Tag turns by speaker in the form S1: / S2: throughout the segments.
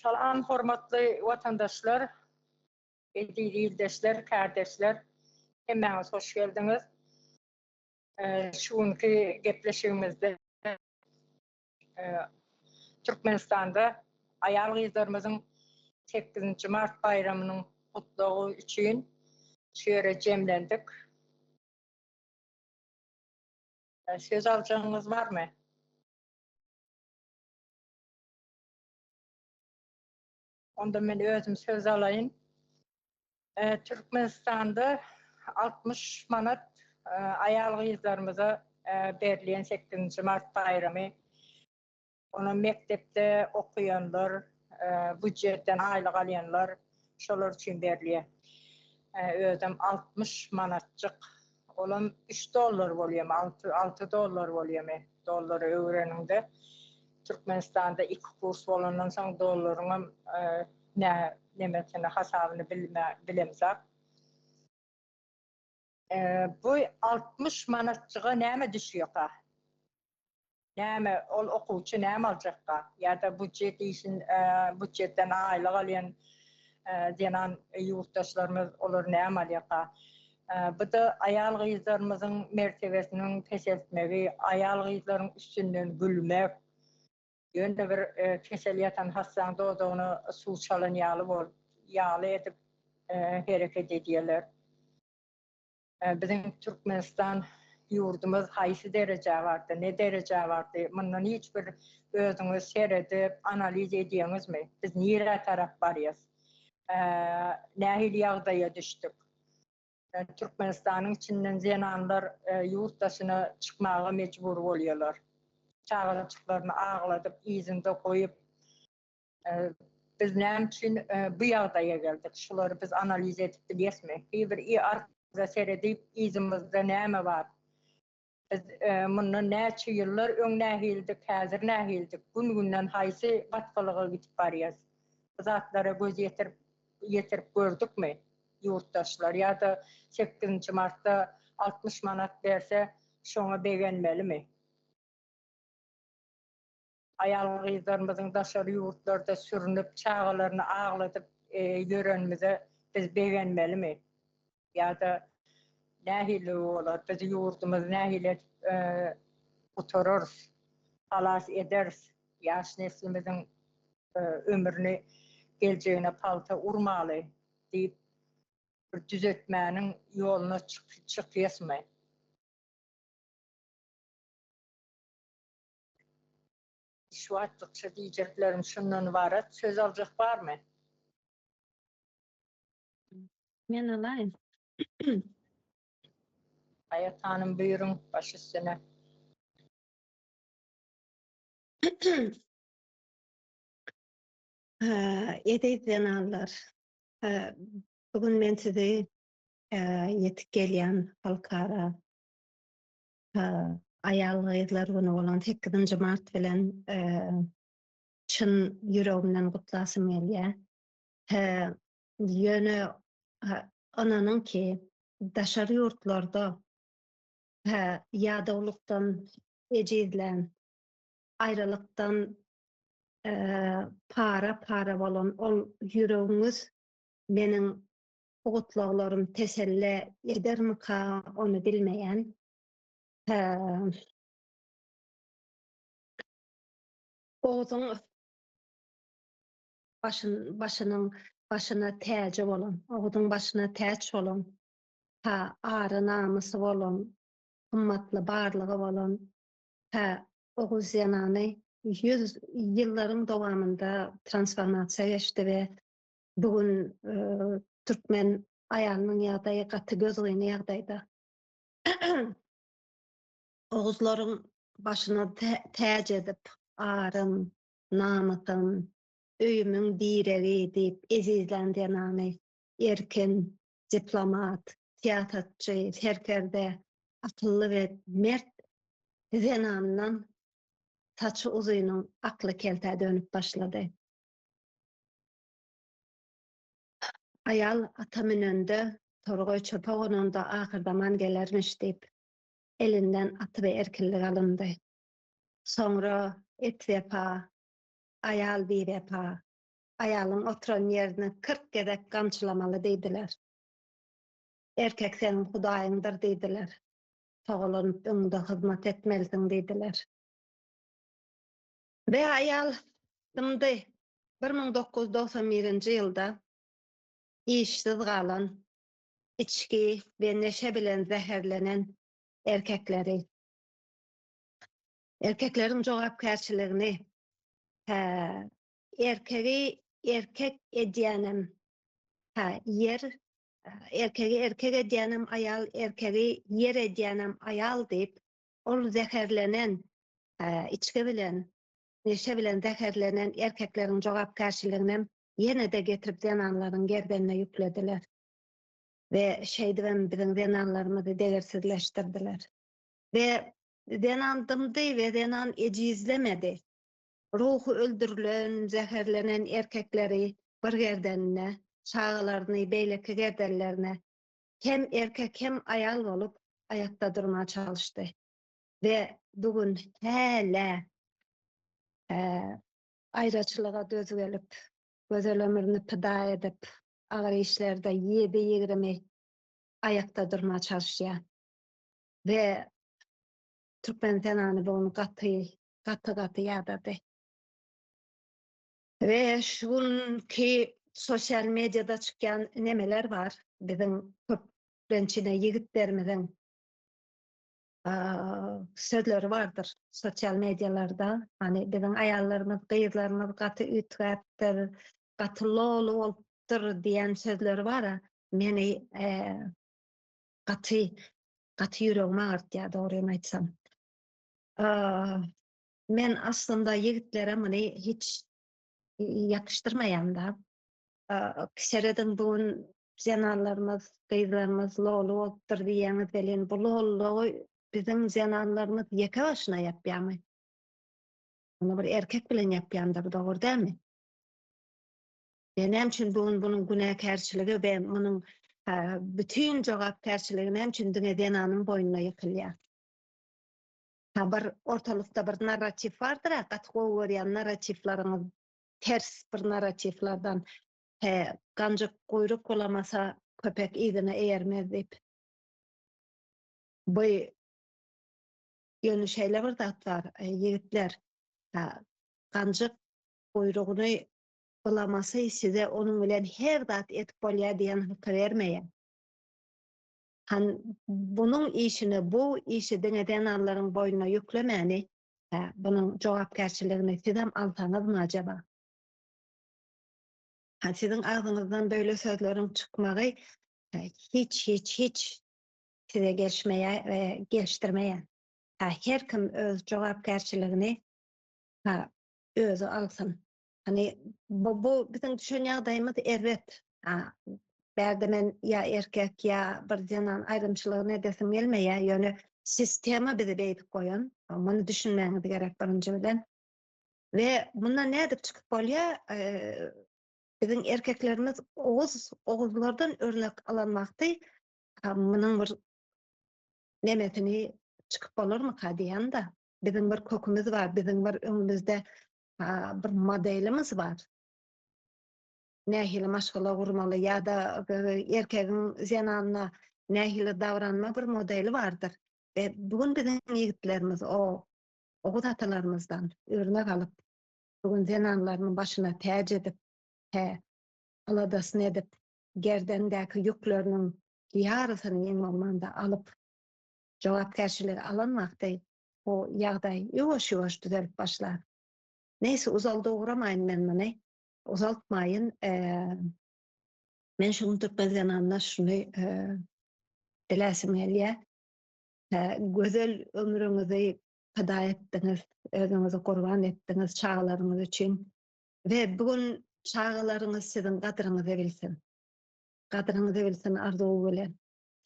S1: Salam hormatly watandaşlar, eziz ildeşler, kärdeşler. Hemmäňiz hoş geldiňiz. Şu günki gepleşigimizde Türkmenistanda aýal-gyzlarymyzyň sekizinji mart baýramynyň gutlagy üçin şu ýere jemlendik. Söz aljagyňyz barmy? Onda men özüm söz alaýyn. Türkmenistanda 60 manat aýal-gyzlarymyza berilýän sekizinji mart baýramy. Ony mekdepde okaýanlar, býujetden aýlyk alýanlar şolar üçin berilýär. Özem 60 manatjyk. Olam üç dollar bolýarmy, alty, alty dollar bolýarmy dollara öwreniňde. Türkmenistanda iki kurs bolandan soň dollaryňam nä nemesini hasabyny bilme bilemzak. Bu 60 manatjyga näme düşýärka? Näme ol okuwçy näme aljakka? Ýa-da budjet işin budjetden aýlyk alýan zenan ýurtdaşlarymyz olar näme alýarka? Bu-da aýal-gyzlarymyzyň mertebesiniň peseltmegi, aýal-gyzlaryň üstünden gülmek, ýöne bir kesel ýatan hassaň dodagyna suw çalan ýaly bolup, ýaly edip hereket edýärler. Biziň Türkmenistan ýurdumyz haýsy derejä bardy, ne derejä bardy, mundan hiç bir özüňiz seredip, analiz edýäňizmi? Biz nirä tarap barýas? Nähili ýagdaýa düşdük? Türkmenistanyň içinden zenanlar ýurt daşyna çykmaga mejbur bolýarlar. Çagajyklaryny agladyp, yzynda goýup, Biz näme üçin bu ýagdaýa geldik? Şulary biz analiz edip bilýäsmi? Bir arkamyza seredip, yzymyzda näme bar? Biz mundan näçe ýyllar öň nähilidik, häzir nähilidik? Gün-günden haýsy batgalyga gidip barýas? Bu zatlara göz ýetirip ýetirip gördükmi ýurtdaşlar? Ýa-da sekizinji martda 60 manat berse, şoňa begenmelimi? Aýal-gyzlarymyzyň daşary ýurtlarda sürünip, çagalaryny agladyp ýörenimize biz begenmelimi? Ýa-da nähili bolar, biz ýurdumyzy nähili edip gutararys, halas ederis, ýaş neslimiziň ömrüni geljegine palta urmaly diýip bir düzetmäniň ýoluna çykýasmy? Şu wagtlykça diýjeklerim şundan ybarat. Söz aljak barmy?
S2: Men alaýyn.
S1: Haýat hanym buýruň, baş üstüne.
S2: Eziz zenanlar, bu gün men sizi ýetip gelýän halkara Aýal-gyzlar güni bolan sekizinji mart bilen çyn ýüregimden gutlasym gelýär. Ýöne ynanyň ki, daşary ýurtlarda ýadawlykdan ejizlän, aýralykdan para-para bolan ol ýüregiňiz meniň Bu gutlaglarym teselli edermika ony bilmeýän. Oguzyň başyn başynyň başyna täji bolan, Oguzyň başyna täç bolan, ha ary namysy bolan, gymmatly barlygy bolan ha Oguz zenany ýüz ýyllaryň dowamynda transformasiýa geçdi we Bu gün türkmen aýalynyň ýagdaýy gaty gözgyny ýagdaýda. Oguzlaryň başyna täç edip, arym, namysym, öýümiň diregi diýip ezizlän zenany erkin, diplomat, syýasatçy, serkerde, akylly we mert zenandan saçy uzynyň akly keltä dönüp başlady. Aýal ata münende, torgaý çöpe gonanda ahyrzaman gelermiş diýip, elinden aty we erkinlik alyndy. Soňra et wepa, aýal biwepa. Aýalyň oturan ýerini 40 gezek gamçylamaly diýdiler. Erkek seniň hudaýyňdyr diýdiler. Togalanyp öňünde hyzmat etmelisiň diýdiler. We aýal dymdy. 1991-nji ýylda işsiz galan, içgi we neşe bilen zäherlenen erkekleri, erkekleriň jogapkärçiligini, hä, erkegi erkek edýänem, hä, ýer, erkegi erkek edýänem aýal, erkegi ýer edýänem aýal diýip, ol zäherlenen, hä, içgi bilen, neşe bilen zäherlenen erkekleriň jogapkärçiliginem ýene-de getirip zenanlaryň gerdenine ýüklediler. We şeýdibem biziň zenanlarymyzy degersizleşdirdiler. We zenan dymdy we zenan ejizlemedi. Ruhy öldürilen, zäherlenen erkekleri bir gerdenine, çagalaryny beýleki gerdenlerine hem erkek hem aýal bolup aýakda durma çalyşdy. We bu gün hälä aýraçylyga döz gelip, gözel ömrüni pida edip, agyr işlerde ýedi-ýigrimi aýakda durma çalyşýar. We türkmen zenany bu gün gaty, gaty-gaty ýadady. We şu günki sosial mediada çykýan nemeler bar, biziň köplenç ine ýigitlerimiziň sözleri bardyr sosial medialarda. Hani biziň aýallarymyz, gyzlarymyz gaty üýtgäpdir, gaty loly bolupdyr diýen sözleri bar. Meni gaty gaty ýüregimi agyrtýar dogrymy aýtsam. Men aslynda ýigitlere muny hiç ýakyşdyrmaýan-da. Serediň bu gün zenanlarymyz, gyzlarymyz loly bolupdyr diýýäňiz welin, bu lolulygy biziň zenanlarymyz ýeke başyna ýapýarmy? Muny bir erkek bilen ýapýandyr, dogry dälmi? We näme üçin bu gün bunuň günäkärçiligi we munuň bütin jogapkärçiligi näme üçin diňe zenanyň boýnuna ýykylýar? Ha bir ortalykda bir narratiw bardyr-a, gaty gowy görýän narratiwleriňiz ters bir narratiwlerden. He, ganjyk guýruk bulamasa, köpek yzyna eýermez diýip. Bu ýöne şeýle bir zat bar, ýigitler, ha, ganjyk guýrugyny bulamasy size onuň bilen her zat edip bolýar diýen haky bermeýär. Han bunuň işini, bu işi diňe zenanlaryň boýnuna ýüklemäni, hä, bunuň jogapkärçiligini sizem alsaňyzmy ajaba? Ha, siziň agzyňyzdan beýle sözleriň çykmagy hiç, hiç, hiç size gelişmeýär we gelişdirmeýär. Ha, her kim öz jogapkärçiligini ha, özi alsyn. Hani bu, bu biziň düşen ýagdaýymyz erbet. Ha, bärde men ýa erkek ýa bir zenan aýrymçylygyny edesim gelmeýär, ýöne sistema bizi beýdip goýan. Muny düşünmäňiz gerek birinji bilen. We mundan nädip çykyp bolýar? Biziň erkeklerimiz oguz, oguzlardan örnek alan wagty munuň bir nemesini çykyp bolarmyka diýen-de. Biziň bir kökümiz bar, biziň bir öňümizde bir modelimiz bar. Nähili maşgala gurmaly ýa-da erkegiň zenanyna nähili davranma bir modeli bardyr. We bu gün biziň ýigitlerimiz o Oguz atalarymyzdan örnek alyp, bu gün zenanlaryny başyna täç edip, he, aladasyny edip, gerdendäki ýükleriniň ýarysyny iň bolmanda alyp, jogapkärçiligi alan wagty bu ýagdaý ýuwaş-ýuwaş düzelip başlar. Neýse, uzaldy ugramaýyn men muny. Uzaltmaýyn. Men şu gün türkmen zenanyna şuny diläsim gelýär. Gözel ömrüňizi pida etdiňiz, özüňizi gurban etdiňiz çagalaryňyz üçin. We bu gün çagalaryňyz siziň gadyryňyzy bilsin. Gadyryňyzy bilsin arzuwy bilen.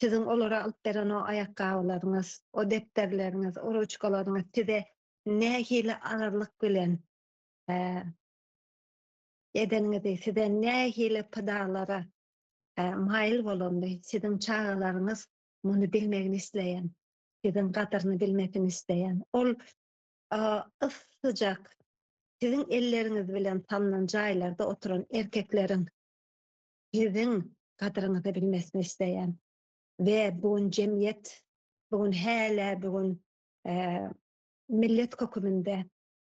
S2: Siziň olara alyp beren o aýakgabylaryňyz, o depderleriňiz, o ruçkalaryňyz size nähili agyrlyk bilen edeniňizi, size nähili pidalara maýyl bolanyny siziň çagalaryňyz muny bilmegini isleýän, siziň gadyryny bilmesini isleýän. Ol yssyjak. Siziň elleriňiz bilen salnan jaýlarda oturan erkekleriň siziň gadyryňyzy bilmesini isleýän. We bu gün jemgyýet, bu gün hälä bu gün millet höküminde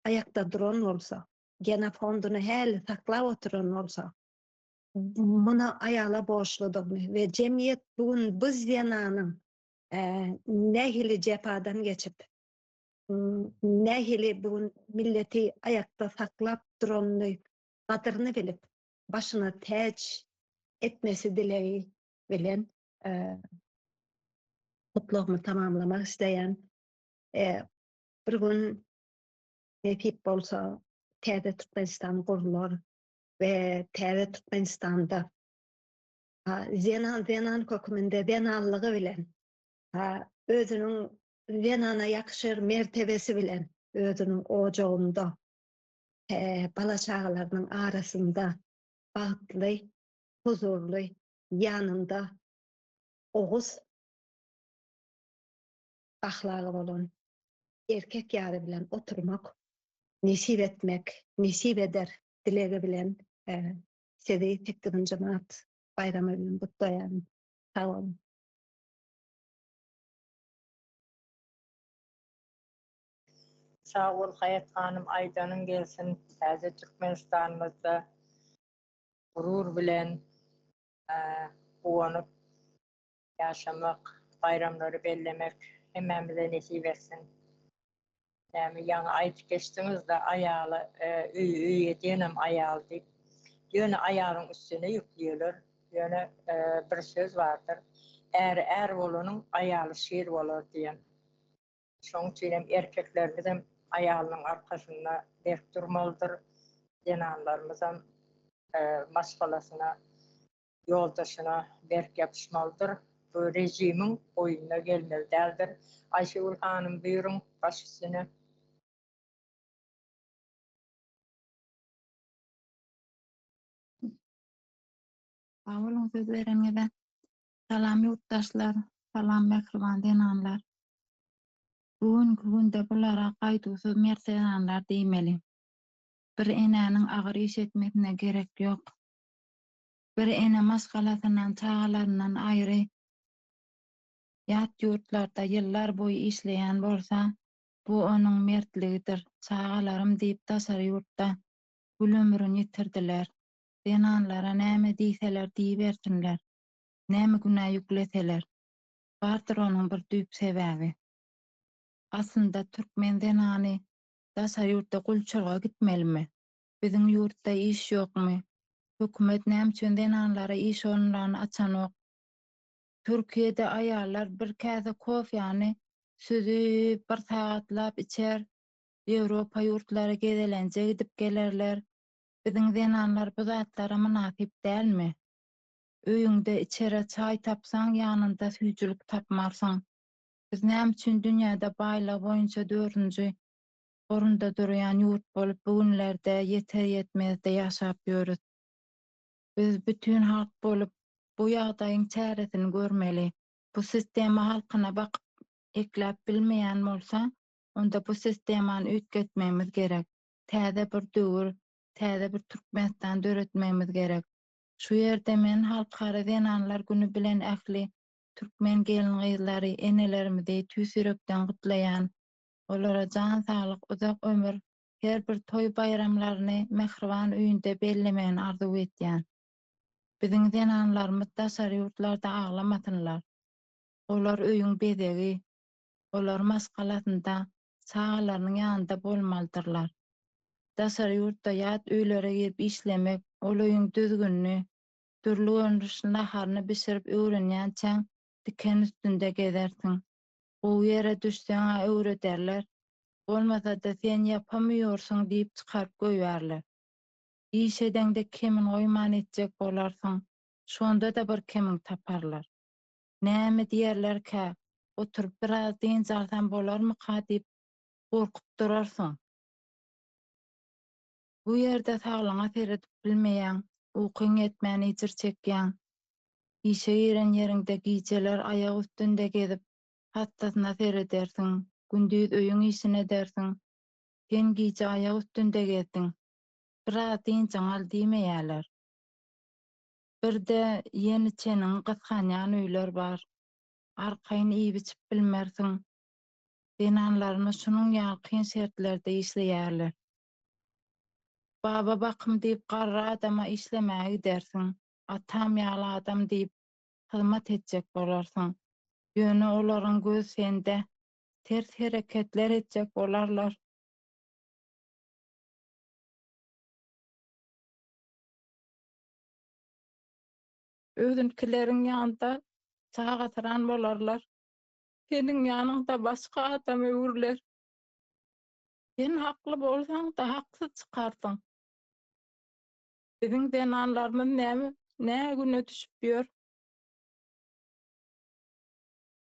S2: aýakda duran bolsa, genofondyny häli saklap oturan bolsa, muna aýala borçludygyny we jemgyýet bu gün bu zenanyň nähili jepadan geçip, nähili bu gün milleti aýakda saklap duranyny gadyryny bilip, başyna täç etmesi dilegi bilen gutlagymy tamamlamak isleýän. Bir gün nesip bolsa täze Türkmenistan gurlar we täze Türkmenistanda zenan zenan hökmünde zenanlygy bilen özüniň zenana ýakyşar mertebesi bilen özüniň ojagynda bala-çagalarynyň arasynda bagtly, huzurly, ýanynda oguz ahlagy bolan erkek ýary bilen oturmak nesip etmek, nesip eder dilegi bilen sizi sekizinji mart baýramy bilen gutlaýaryn. Sag boluň.
S1: Sag bol Haýat hanym aýdanyň gelsin täze Türkmenistanymyzda gurur bilen guwanyp ýaşamak, baýramlary bellemek hemmämize nesip etsin. Näme ýaňy aýdyp geçdiňizde aýaly öýi öý edýänem aýal diýip. Ýöne aýalyň üstüne ýükleýärler. Ýöne bir söz bardyr. Äri är bolanyň aýaly şir bolar diýen. Şoň üçin hem erkeklerimizem aýalynyň arkasynda berk durmalydyr. Zenanlarymyzam maşgalasyna ýoldaşyna berk ýapyşmalydyr. Bu režimiň oýnuna gelmeli däldir. Aýşegül hanym buýruň, baş üstüne.
S3: Sag boluň söz bereniňize. Salam ýurtdaşlar, salam mähriban zenanlar. Bu günki günde bulara gaýduwsyz mert zenanlar diýmeli. Bir enäniň agyr iş etmesine gerek ýok. Bir ene maşgalasyndan, çagalaryndan aýry ýat ýurtlarda ýyllar boýy işleýän bolsa, bu onuň mertligidir. Çagalarym diýip daşary ýurtda gül ömrüni ýitirdiler. Zenanlara näme diýseler diýibersinler. Näme günä ýükleseler. Bardyr onuň bir düýp sebäbi. Aslynda türkmen zenany daşary ýurtda gulçulyga gitmelimi? Biziň ýurtda iş ýokmy? Hökümet näme üçin zenanlara iş orunlaryny açanok? Türkiýede aýallar bir käse kofýany süzüp bir sagatlap içer, Ýewropa ýurtlara gezelenje gidip gelerler. Biziň zenanlar bu zatlara mynasyp dälmi? Öýüňde içere çaý tapsaň ýanynda süýjülik tapmarsyň. Biz näme üçin dünýäde baýlygy boýunça dördünji orunda durýan ýurt bolup bu günlerde ýeter-ýetmezde ýaşap ýörüs. Biz bütin halk bolup bu ýagdaýyň çäresini görmeli. Bu sistema halkyna bakyp ekläp bilmeýän bolsa, onda bu sistemany üýtgetmegimiz gerek. Täze bir döwür, täze bir Türkmenistan döretmegimiz gerek. Şu ýerde men Halkara zenanlar güni bilen ähli türkmen gelin-gyzlary, enelerimizi tüýs ýürekden gutlaýan. Olara jan saglyk, uzak ömür, her bir toý-baýramlaryny mähriban öýünde bellemegini arzuw edýän. Biziň zenanlarymyz daşary ýurtlarda aglamasynlar. Olar öýüň bezegi. Olar maşgalasynda, çagalarynyň ýanynda bolmalydyrlar. Daşary ýurtda ýat öýlere girip işlemek, ol öýüň düzgünini, dürli görnüşli naharyny bişirip öwrenýänçäň diken üstünde gezersiň. Gowy ýere düşseň-ä öwrederler, bolmasa-da sen ýapamyýorsyň diýip çykaryp goýbärler. Iş edeňde kemin goýman etjek bolarsyň, şonda-da bir kemiň taparlar. Näme diýerlerkä, oturyp biraz dynç alsam bolarmyka diýip gorkup durarsyň. Bu ýerde saglygyňa seredip bilmeýäň, ukyň ýetmän ejir çekýäň. Işe giren ýeriňde gijeler aýak üstünde gezip, hassasyna seredersiň, gündiz öýüň işini edersiň. Sen gije aýak üstünde gezdiň. Biraz dynjyňy al diýmeýärler. Birde iýen-içeniňi gysganýan öýler bar. Arkaýyn iýip-içip bilmersiň. Zenanlarymyz şunuň ýaly kyn şertlerde işleýärler. Baba bakym diýip garry adama işlemäge gidersiň. Atam ýaly adam diýip hyzmat etjek bolarsyň. Ýöne olaryň gözi sende. Ters hereketler etjek bolarlar. Özünkileriň ýanynda çagasyran bolarlar. Seniň ýanyňda başga adama öwrüler. Sen hakly bolsaň-da haksyz çykarsyň. Biziň zenanlarymyz näme nä güne düşüp ýör?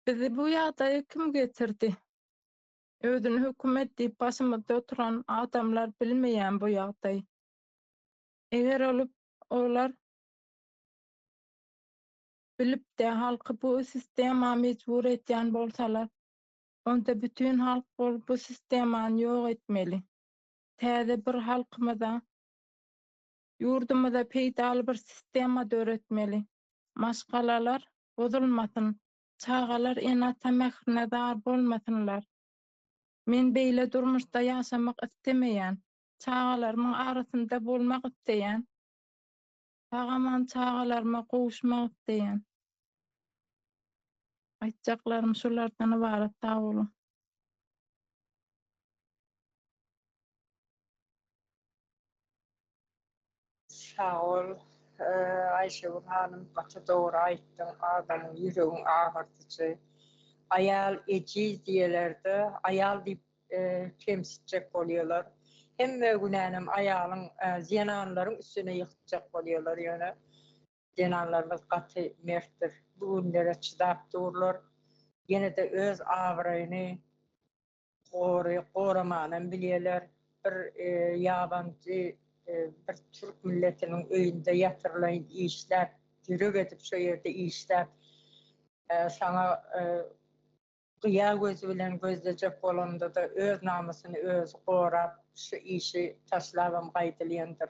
S3: Bizi bu ýagdaýa kim getirdi? Özüni hökümet diýip başymyzda oturan adamlar bilmeýän bu ýagdaýy. Eger olup olar bilip-de halky bu sistema mejbur edýän bolsalar, onda bütin halk bolup bu sistemany ýok etmeli. Täze bir halkymyza, ýurdumyza peýdaly bir sistema döretmeli. Maşgalalar bozulmasyn, çagalar ene-ata mährine zar bolmasynlar. Men beýle durmuşda ýaşamak islemeýän. Çagalarymyň arasynda bolmak isleýän. Sag-aman çagalaryma gowuşmak isleýän. Aýtjaklarym şulardan ybarat sag boluň.
S1: Sag bol Aýşegül hanym gaty dogry aýtdyň adamyň ýüregiň agyrdyjy aýal ejiz diýelerde aýal diýip kemsitjek bolýarlar. Hemme günänem aýalyň, zenanlaryň üstüne ýykjak bolýarlar ýöne zenanlarymyz gaty mertdir. Bu günlere çydap durlar. Ýene-de öz abraýyny gory goramanam bilýärler. Bir ýabanjy bir türk milletiniň öýünde ýatyrlaýyn işläp, ýürek edip şo ýerde işläp, saňa Gyýa gözi bilen gözlejek bolanda-da öz namysyny özi gorap, şu işi taşlabam gaýdylýandyr.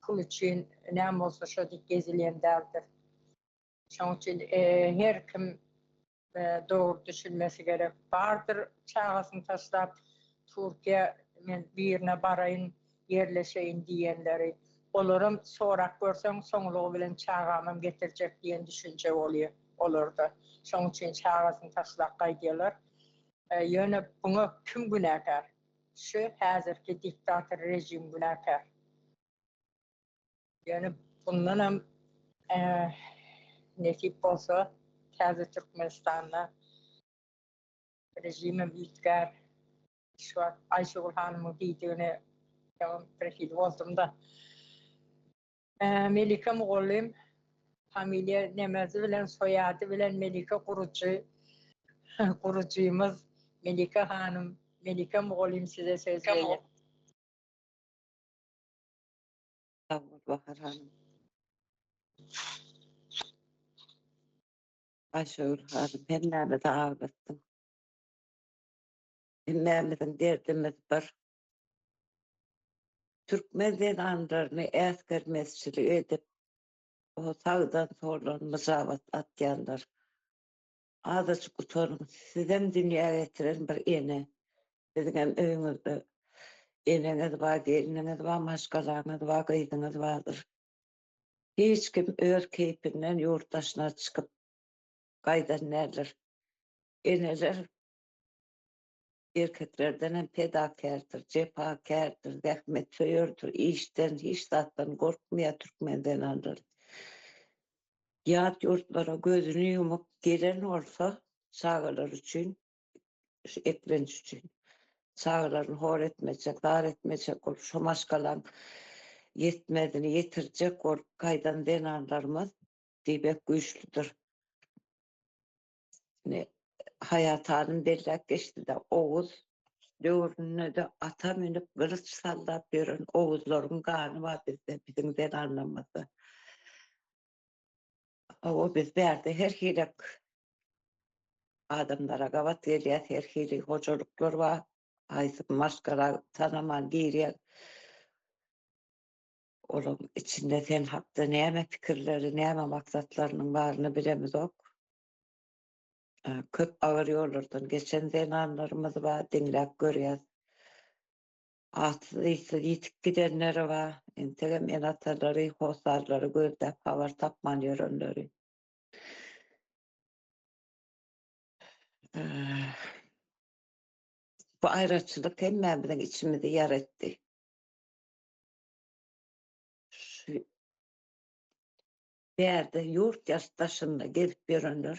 S1: Pul üçin näme bolsa şo diýip gezilýän däldir. Şoň üçin her kim dogry düşünmesi gerek. Bardyr çagasyny taşlap Türkiýä men birine baraýyn, ýerleşeýin diýenleri. Olaram sorap görseň soňlugy bilen çagamam getirjek diýen düşünje bolýar. Olarda. Şoň üçin çagasyny taşlap gaýdýarlar. Ýöne buňa kim günäkär? Şu häzirki diktator režim günäkär. Ýöne bundanam nesip bolsa täze Türkmenistanda režimem üýtgär. Şu wagt Aýşegül hanymyň diýdigine birhili boldum-da. Melike mugallym familiýa nemesi bilen soýady bilen Melike gurujy gurujymyz Melike hanym Melike mugallym size söz berýän.
S4: Sag bol Bahar hanym. Aýşegül hanym hemmämizi aglatdyň. Hemmämiziň derdimiz bir. Türkmen zenanlaryny äsgermezçilik edip, o sagdan soldan myjabat atýanlar. Azajyk utanyň, sizem dünýä getiren bir ene. Siziňem öýüňizde eneňiz bar, gelniňiz bar, maşgalaňyz bar, gyzyňyz bardyr. Hiç kim öz keýpinden ýurt daşyna çykyp gaýdan däldir. Eneler Erkeklerdenem pedakardyr, jepakardyr, zähmetsöýerdir, işden, hiç zatdan gorkmaýar türkmen zenanlary. Ýat ýurtlara gözüni ýumup gelen bolsa çagalary üçin, şu eklenç üçin, çagalaryny hor etmejek, zar etmejek bolup, şo maşgalaň ýetmezini ýetirjek bolup gaýdan zenanlarymyz diýmek güýçlüdir. Ine, Haýat hanym belläp geçdi-de, Oguz döwründe-de ata münüp, gylyç sallap ýören oguzlaryň gany bar bizde, biziň zenanlarymyzda. Hawa, biz bärde her hili adamlara gabat gelýäs, her hili hojalyklar bar. Haýsy maşgala tanaman girýär. Olaryň içinde sen hakda näme pikirleri, näme maksatlarynyň baryny bilemizok. Köp agyr ýollardan geçen zenanlarymyz bar, diňläp görýäs. Atsyz-yzsyz ýitip gidenleri bar, entegem ene-atalary, hossarlary gözläp habar tapman ýörenleri. Bu aýraçylyk hemmämiziň içimizi ýara etdi. Şu bärde ýurt daşynda gezip ýörenler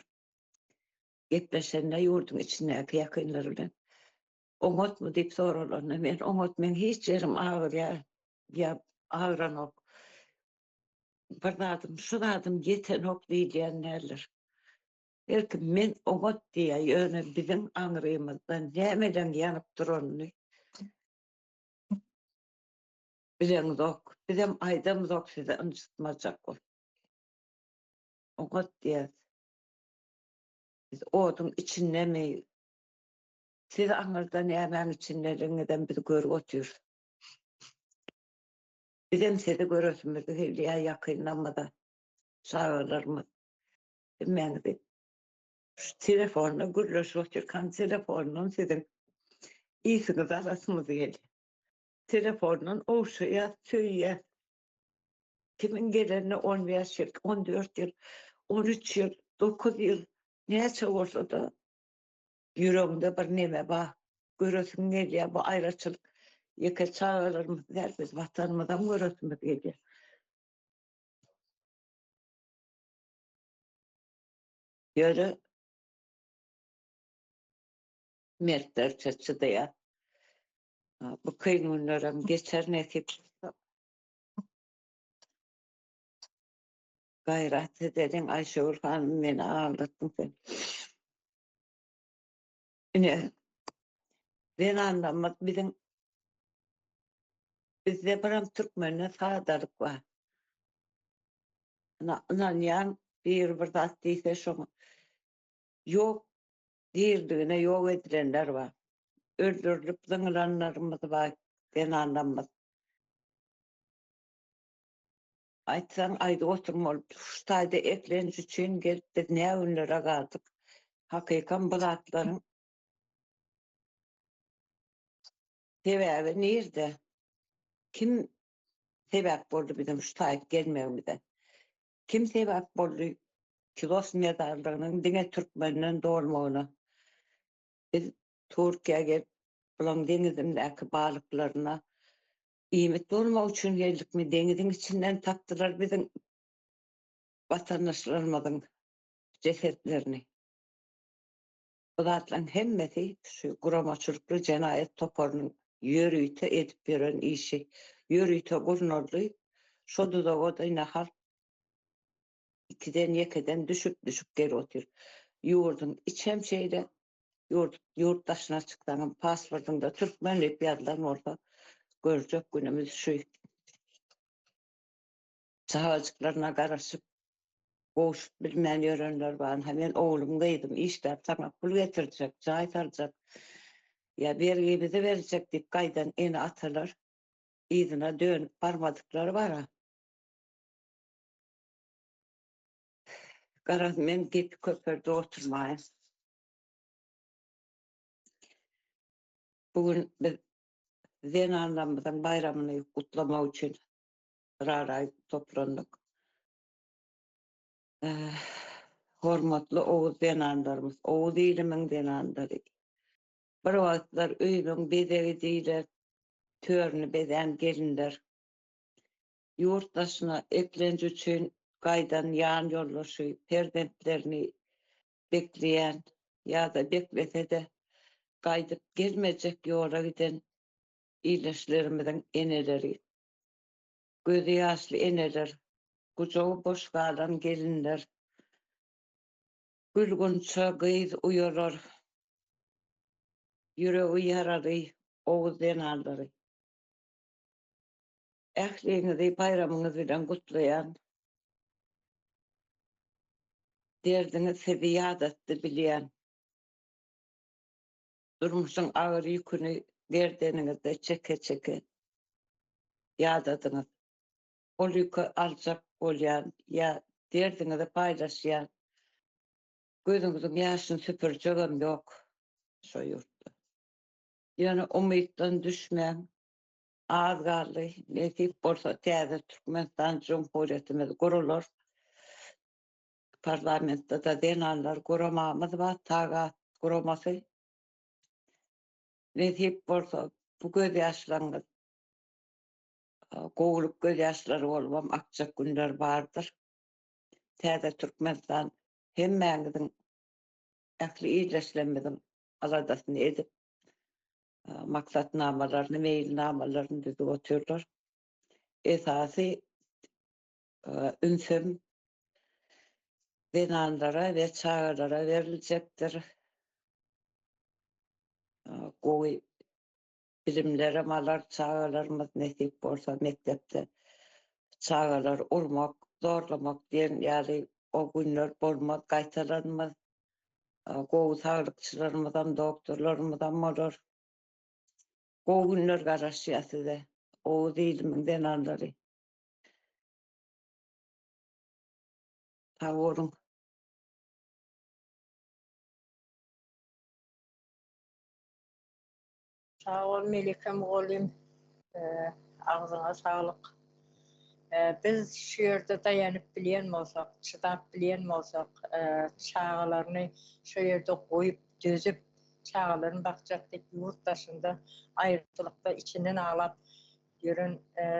S4: gepleşende ýurduň içindäki ýakynlary bilen oňatmy diýip soralanda men oňat meň hiç ýerim agyrýar ýa agyranok bir zadym şu zadym ýetenok diýilýän däldir. Belki men oňat diýýär ýöne biziň aňrymyzda nämeleň ýanyp duranyny bileňzok. Bizem aýdamzok sizi ynjytmajak bolup. Oňat diýýäs. Biz oduň içindemi siz aňyrda nämäň içindeligiňizem biz görüp otyrys. Bizem sizi göresimiz gelýär ýakynlarymyza, çagalarymyz. Hemmäňizi şu telefonda gürleşip otyrkam telefondan siziň ysyňyzy alasymyz gelýär. Telefondan ogşaýas, söýýäs. Kimiň gelenine 15 ýyl, 14 ýyl, 13 ýyl, 9 ýyl näçe bolsa-da ýüregiňde bir neme bar. Göresiň gelýär bu aýraçylyk. Ýeke çagalarymyz däl biz watanymyzam göresimiz gelýär. Ýöne mertlerçe çydaýar. Bu kyn günlerem geçer nesip bolsa. Gaýrat edeliň Aýşegül hanym meni aglatdyň sen. Ine zenanlarymyz biziň bizde biram türkmende sadalyk bar. Ynanýan biri bir zat diýse şoňa ýok diriligine ýok edilenler bar. Öldürilip zyňylanlarymyz bar zenanlarymyz. Aýtsaň aýdyp oturmaly şu taýda eklenç üçin gelip biz nä günlere galdyk. Hakykam bu zatlaryň sebäbi nirde? Kim sebäp boldy biziň şu taýyk gelmegimize? Kim sebäp boldy Kilos mezarlygynyň diňe türkmenden dolmagyna? Biz Türkiýä gelip bulaň deňizindäki balyklaryna iýmit bolmak üçin geldikmi? Deňiziň içinden tapdylar biziň watandaşlarymyzyň jesetlerini. Bu zatlaryň hemmesi şu guramaçylykly jenaýat toparynyň ýörite edip ýören işi, ýörite gurnaldy. Şo duzaga-da ine halk ikiden-ýekeden düşüp-düşüp gelip otyr. Ýurduň içem şeýle, ýurt ýurt daşyna çyksaňam pasportyňda türkmen diýip ýazylan bolsa, görjek günümiz şu. Çagajyklaryna garaşyp, gowşup bilmän ýörenler bar. Hä, men oglum, gyzym işläp saňa pul getirjek, jaý saljak ýa bergimizi berjek diýip gaýdan ene-atalar yzyna dönüp barmadyklary bar-a. Garaz, men gepi köpeldip oturmaýyn. Bu gün biz zenanlarymyzyň baýramyny gutlamak üçin Raraý toplandyk. Hormatly oguz zenanlarymyz, oguz ilimiň zenanlary. Bir wagtlar öýümiň bezegi diýler, törüni bezän gelinler. Ýurt daşyna eklenç üçin gaýdan ýan ýoldaşy, perzentlerini bekleýän ýa-da beklese-de gaýdyp gelmejek ýola giden ildeşlerimiziň eneleri. Gözi ýaşly eneler, gujagy boş galan gelinler, gül-gunça gyz uýalar, ýüregi ýaraly oguz zenanlary. Ähliňizi baýramyňyz bilen gutlaýan. Derdiňiz sizi ýadatdy bilýän. Durmuşyň agyr ýüküni. gerdeniňizde çeke-çeke ýadadyňyz. Ol ýüki aljak bolýan ýa derdiňizi paýlaşýan, gözüňiziň ýaşyny süpürjegem ýok şo ýurtda. Ýöne umytdan düşmäň, az galdy, nesip bolsa täze Türkmenistan Jumhuriýetimiz gurular. Parlamentde-de zenanlar guramamyz bar, Tagat guramasy. Nesip bolsa bu gözýaşlaryňyz gowulyk gözýaşlary bolubam akjak günler bardyr. Täze Türkmenistan hemmäňiziň ähli ildeşlerimiziň aladasyny edip, maksatnamalaryny, meýilnamalaryny düzüp otyrlar. Esasy ünsem zenanlara we çagalara beriljekdir. Gowy bilimlerem alar çagalarymyz nesip bolsa mekdepde çagalary urmak, zorlamak diýen ýaly o günler bolmaz, gaýtalanmaz. Gowy saglykçylarymyzam, doktorlarymyzam bolar. Gowy günler garaşýar size, Oguz ilimiň zenanlary. Sag boluň.
S1: Sag bol Melike mugallym. Agzyňa saglyk. Biz şu ýerde daýanyp bilýän bolsak, çydap bilýän bolsak, çagalaryny şo ýerde goýup, dözüp, çagalaryny bakjak diýip ýurt daşynda aýrylykda içinden aglap ýören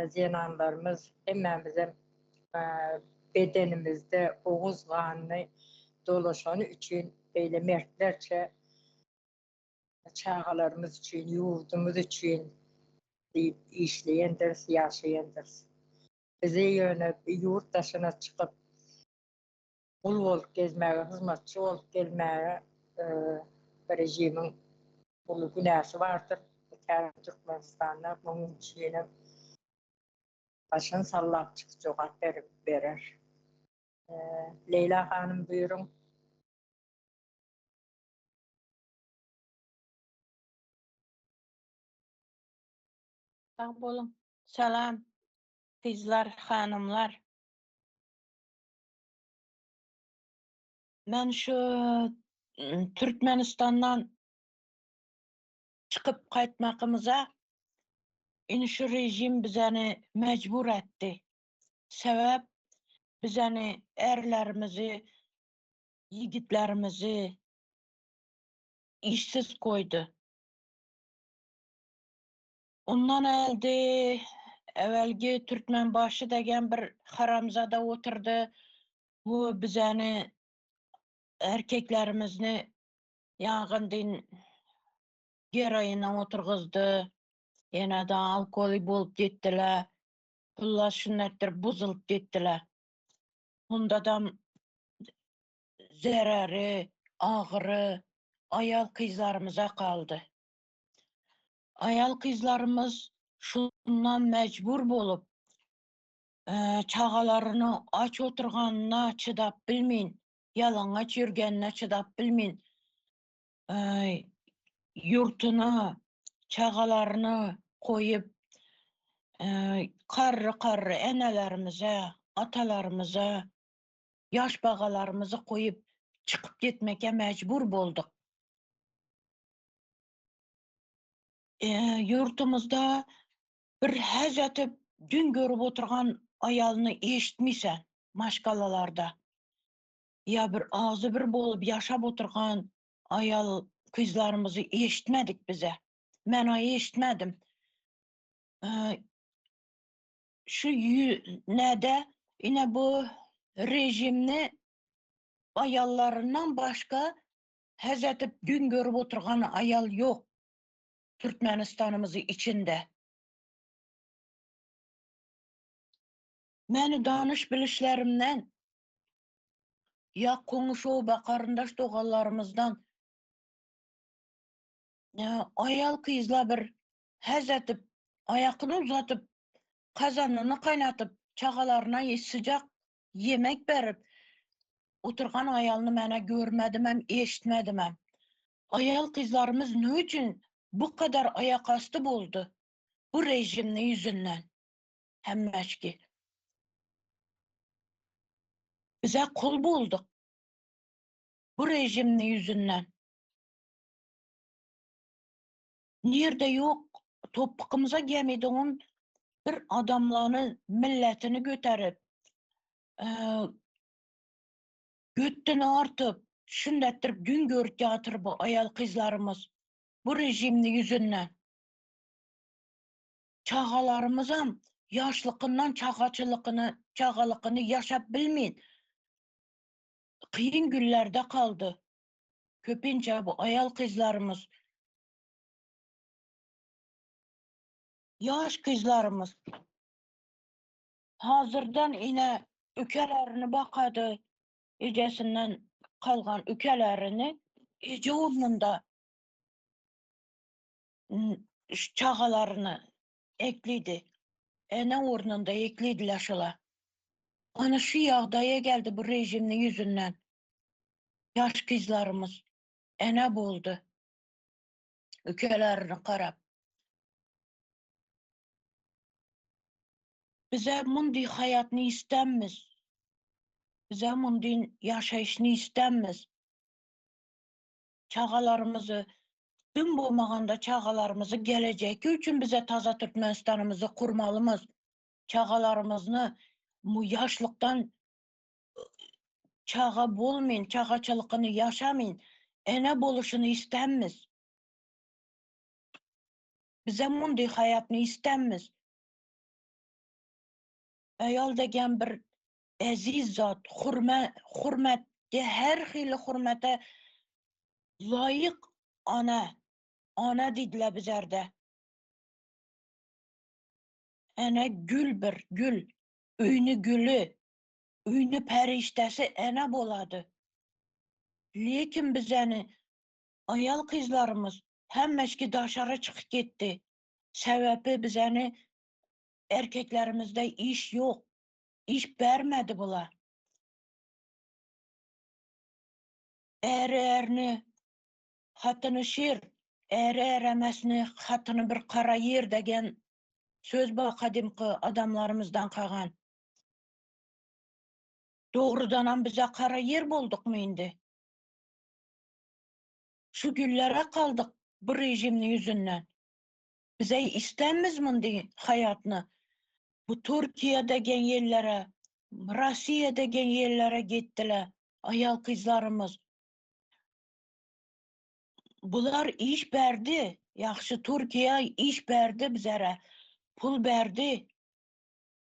S1: zenanlarymyz hemmämizem bedenimizde oguz ganyny dolaşany üçin beýle mertlerçe çagalarymyz üçin, ýurdumyz üçin diýip işleýändiris, ýaşaýandyrys. Bizi ýöne ýurt daşyna çykyp, gul bolup gezmäge, hyzmatçy bolup gelmäge režimiň uly günäsi bardyr. Bu täze Türkmenistanda munuň üçinem başyny sallap çykyp jogap berer. Leýla hanym buýruň.
S5: Sag boluň. Salam gyzlar, hanymlar. Men şu Türkmenistandan çykyp gaýtmakymyza indi şu rejim bizeni mejbur etdi. Sebäp bizeni ärlerimizi, ýigitlerimizi işsiz goýdy. Ondan äldi äwelgi Türkmenbaşy degen bir haramzada oturdy. Bu bizeni erkeklerimizni ýagyn geroina oturgyzdy. Ýene-de alkogolik bolup gitdiler. Pullar şunetdir buzulyp gitdiler. Hundadam zereri, agyry aýal gyzlarymyza galdy. Aýal gyzlarymyz şundan mejbur bolup, çagalaryny aç oturganyna çydap bilmin, ýalaňaç ýürgenine çydap bilmin, ýurtuny, çagalaryny goýup, karry-karry enelerimize, atalarymyza, ýaş bagalarymyzy goýup çykyp gitmeke mejbur bolduk. Ýurtumyzda bir häz etip gün görüp oturgan aýalyny eşitmisen maşgalalarda. Ýa bir agzy bir bolup ýaşap oturgan aýal gyzlarymyzy eşitmedik bize. Men-a eşitmedim. Şu näde ine bu rejimni aýallaryndan başga häz edip gün görüp oturgan aýal ýok Türkmenistanymyzy içinde. Meni danyş bilişlerimden ýa goňşy oba garyndaş doganlarymyzdan aýal gyzla bir häz edip aýakyny uzadyp gazanyny gaýnatyp çagalaryna syjak ýemek berip oturgan aýalyny menä görmedimem eşitmedimem. Aýal gyzlarymyz ne üçin? Bu kadar ayakastı boldy bu rejimni ýüzünden hemmeşki. Bize kul bolduk bu rejimni ýüzünden. Nirde ýok topbukymyza gemedigun bir adamlany milletini göterip, götden artyp, şundetdirip gün görüp ýatyr bu aýal gyzlarymyz bu rejimni ýüzünden. Çagalarymyzam ýaşlykyndan çagaçylykyny, çagalykyny ýaşap bilmeýin kyn günlerde kaldy. Köpinçe bu aýal gyzlarymyz. Ýaş gyzlarymyz hazyrdan ine ükelerini bakady, ejesinden kalgan ükelerini eje ornunda şu çagalaryny eklidi. Ene ornunda eklidiler şola. Ana şu ýagdaýa geldi bu rejimni ýüzünden. Ýaş gyzlarymyz ene boldy. Ükelerini garap. Bize mundi hayatny istenmiz. Bize mundi ýaşaýşyny istenmiz. Çagalarymyzy düm bolmaganda çagalarymyzy gelejeki üçin bize taza Türkmenistanymyzy kurmalymyz. Çagalarymyzni mu ýaşlykdan çaga bolmyn, çagaçylykyny ýaşamyn, ene boluşyny istenmiz. Bize mundi hayatny istenmiz. Ayal degen bir eziz zat, hurma, hurmatga her xili hurmata loyiq ona, ona deydilar bizlarda. Ana gul bir gul, uyni guli, uyni farishtasi ana bo'ladi. Lekin bizani ayol qizlarimiz hammasiga dashara chiqib ketdi. Sababi bizani erkeklarimizda ish yo'q. Ish bermadi bular. Eri erni xotini sher, eri er emasni xotini bir qora yer degan so'z bor qadimgi odamlarimizdan qolgan. Doğrudan ham bize qara yer bo'ldikmi endi? Şu günlere kaldık bu rejimni yüzünden. Bize istenmiz bunday hayatni. Bu Türkiye degen yerlere, Rossiya degen yerlere gittiler ayol qizlarimiz. Bular ish berdi. Yaxshi Türkiye ish berdi bizlere. Pul berdi.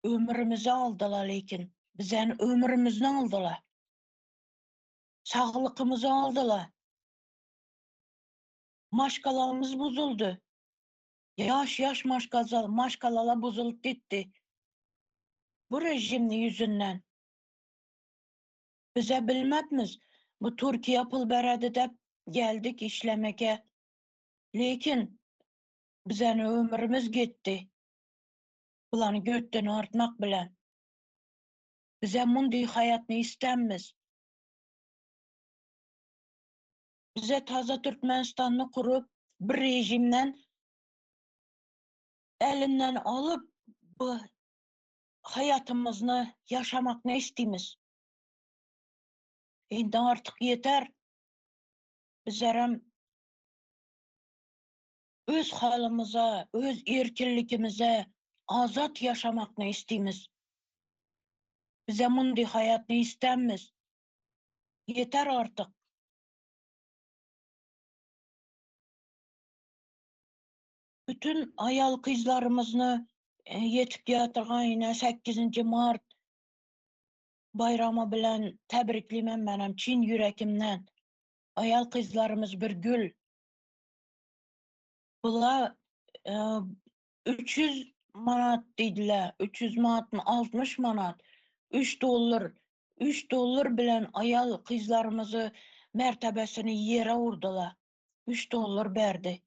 S5: Ömrümüzü aldılar lekin. Bizlerin ömrümüzünü aldılar. Sağlıkımızı aldılar. Maşkalamız bozuldu. Yaş yaş maşkalar, maşkalalar bozulup gitti. Bu rejimni yüzünden. Bize bilmedimiz. Bu Türkiye pul beredi deb geldik işlemeke. Lekin bizani ömrümüz gitti. Bularni götden artmak bilen. Bize munday hayatni istenmiz. Bize taza Türkmenistan'ı kurup bir rejimden elinden alıp bu hayatımızı yaşamak ne isteyimiz? Endi artık yeter. Bizler öz halımıza, öz erkinligimize azat yaşamak ne isteyimiz? Bize munday hayatni istenmiz. Yeter artık. Bütün ayal qizlarimizni e, yetib kelaturgan yine 8 mart bayramy bilen tebriklimen menem çin yürekimden. Ayal qizlarimiz bir gül. Bular e, 300 manat dediler. 300 manat mı 60 manat. 3 dollar. 3 dollar bilen ayal qizlarimizni mertebesini yere vurdular. 3 dollar berdi.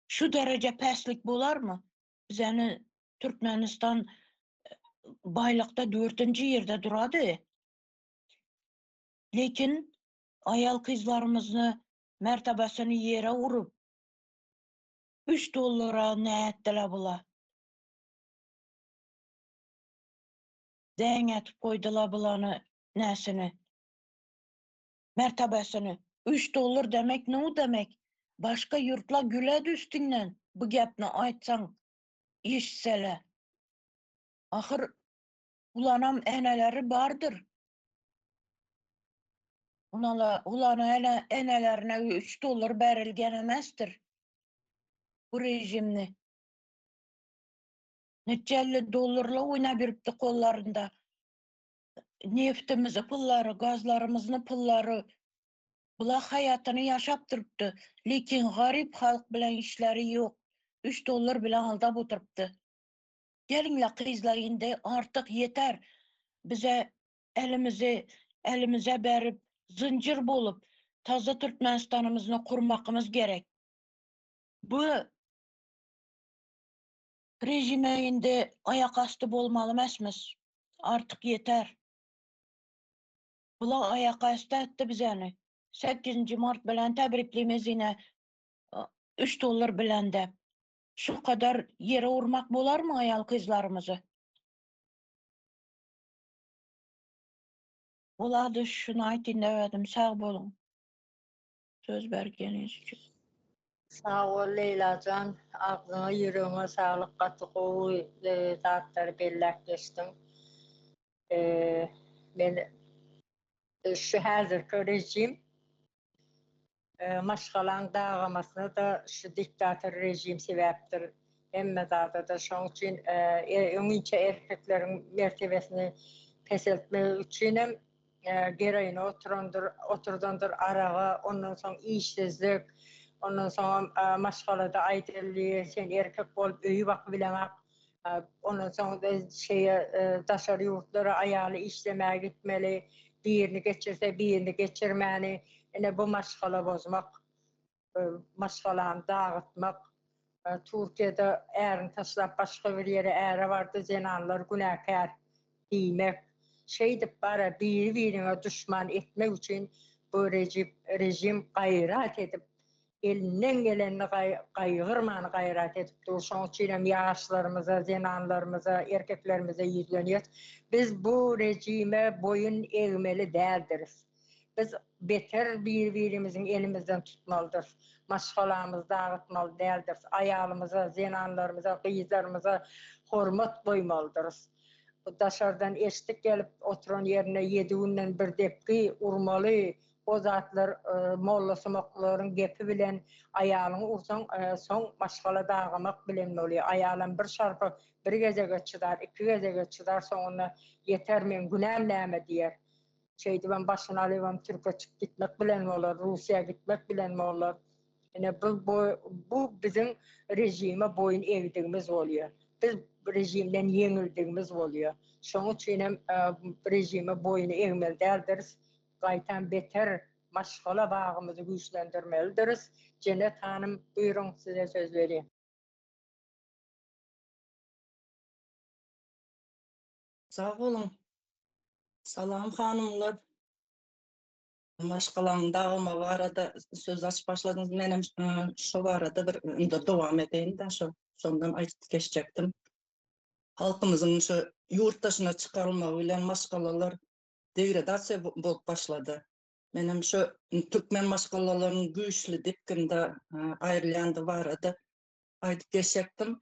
S5: Şu derece peslik bolar mı? Bizani Türkmenistan e, baylıkta dördüncü yerde duradı. Lekin ayal qizlarimizni mertebesini yere vurup. Üç dollara nätdiler bular? Deň etip goýdular bulany näsini? Mertebesini. Üç dollar demek nu demek? Başga ýurtlar güledi üstüňden bu gepni aýtsaň, eşitseler. Ahyr ulanam eneleri bardyr. Unala, ulana ene, enelerine 3 dollar berilgen emesdir. Bu rejimni. Neçe 50 dollarla oýnap ýörüpdi kollarynda. Neftimizi pullary, gazlarymyzni pullary. Bular haýatyny ýaşap durupdy. Lekin garyp halk bilen işleri ýok. 3 dollar bilen aldap oturypdy. Geliňle gyzlar indi artyk ýeter. Bize elimizi elimize berip zynjyr bolup taza Türkmenistanymyzni kurmakymyz gerek. Bu rejime indi ayak asty bolmaly emesmiz. Artyk ýeter. Bular ayak asty etdi bizeni. 8 mart bilen tebriklimiz ýene 3 dollar bilen de. Şu kadar ýere urmak bolarmy aýal gyzlarymyzy? Bolady şuny aýtyn demedim. Sag boluň. Söz bergeniňiz üçin.
S1: Sag bol Leýlajan, agzyňa ýüregiňe saglyk gaty gowy zatlary belläp geçdiň. Men şu häzirki rejim maşgalaň dagamasyna-da şu diktator rejim sebäpdir hemme zada-da şoň üçin öňinçä erkekleriň mertebesini peseltmek üçinem geroine oturandyr, oturdandyr araga, ondan soň işsizlik, ondan soňam maşgalada aýdyldy, sen erkek bolup öýi bakyp bileňak, ondan soň şeýe daşary ýurtlara aýaly işlemäge gitmeli, birini geçirse birini geçirmäni, ine bu maşgala bozmak, maşgalany dagytmak. Türkiýede ärini taşlap başga bir ýere äre bardy, zenanlar günäkär diýmek. Şeýdip bara biri-biriňe duşman etmek üçin bu rejip rejim gaýrat edip, elinden gelenini gaýgyrman gaýrat edip dur. Şoň üçin hem ýaşlarymyza, zenanlarymyza, erkeklerimize ýüzlenýäs. Biz bu rejime boýun egmeli däldiris. Biz beter bir-birimiziň elimizden tutmalydyrys. Maşgalamyzy dagytmaly däldiris. Aýalymyza, zenanlarymyza, gyzlarymyza hormat goýmalydyrys. Bu daşardan eşdik gelip oturan ýerine ýedi günden bir depgi urmaly, o zatlar mollasumaklaryň gepi bilen aýalyňy ursaň, soň maşgala dagamak bilen bolýar. Aýalam bir şarpa bir gezege çydar, iki gezege çydar, soňunda ýeter meň günäm näme diýer. Şeýdibem başyny alybam türke çykyp gitmek bilen bolar, Russiýa gitmek bilen bolar. Ine bu bu biziň režime boýun egdigimiz bolýar. Biz režimden ýeňildigimiz bolýar. Şonuň üçin hem režime boýun egmeli däldiris. Gaýtam beter maşgala bagymyzy güýçlendirmelidiris. Jennet hanym, buýruň, size söz berýän.
S6: Sag boluň. Salam hanymlar. Maşgalaň dagama barada söz açyp başladyňyz. Menem şo barada bir indi dowam edeýin-de şo şondan aýdyp geçjekdim. Halkymyzyň şu ýurt daşyna çykarylmagy bilen maşgalalar degradasiýa bolup başlady. Menem şu türkmen maşgalalarynyň güýçli depginde aýrylýandygy barada aýdyp geçjekdim.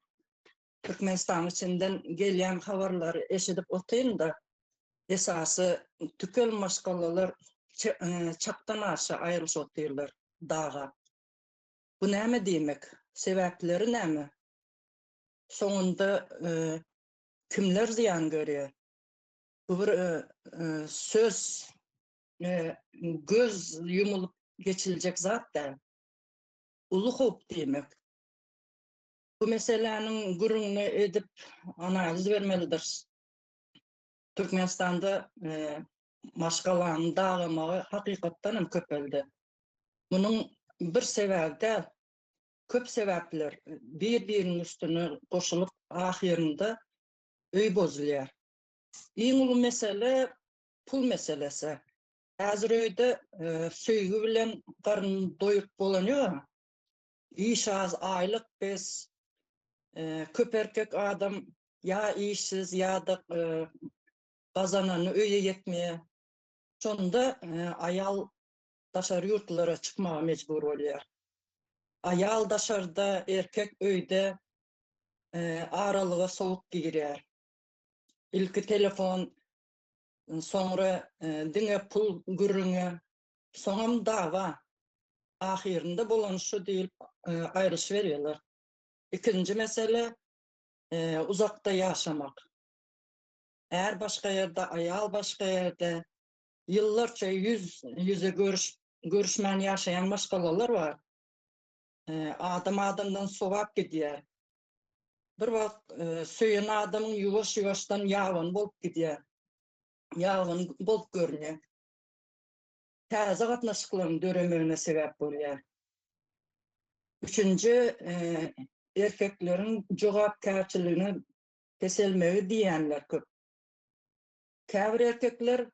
S6: Türkmenistanyň içinden gelýän habarlary eşidip otyryn-da, esasy tükel maşgalalar çakdan aşa aýrylyşyp otyrlar daga. Bu näme diýmek? Sebäpleri näme? Soňunda kimler zyýan görýär? Bu bir söz, göz ýumulyp geçiljek zat däl. Uly howp diýmek. Bu meseläniň gürrüňini edip analiz bermelidiris. Türkmenistanda maşgalanyň dagamagy hakykatdan hem köpeldi. Munuň bir sebäbi däl, köp sebäpler bir-biriniň üstüne goşulyp ahyrynda öý bozulýar. Iň uly mesele pul meselesi. Häzir öýde söýgi bilen garyn doýuryp bolanýok. Iş az, aýlyk pes. Köp erkek adam ýa işsiz ýa-da gazanany öýe ýetmeýär. Şonda aýal daşary ýurtlara çykmaga mejbur bolýar. Aýal daşarda, erkek öýde aralyga sowuk girýär. Ilki telefon, soňra diňe pul gürrüňi, soňam dawa. Ahyrynda bolany şu diýlip aýrylyşyberýärler. Ikinji mesele uzakda ýaşamak. Är başga ýerde, aýal başga ýerde. Ýyllarça ýüz ýüze görüş görüşmän ýaşaýan maşgalalar bar. Adam adamdan sowap gidýär. Bir wagt söýen adamyň ýuwaş-ýuwaşdan ýabany bolup gidýär. Ýabany bolup görünýär. Täze gatnaşyklaryň döremegine sebäp bolýar. Üçünji, erkekleriň jogapkärçiliginiň peselmegi diýýänler köp. Käbir erkekler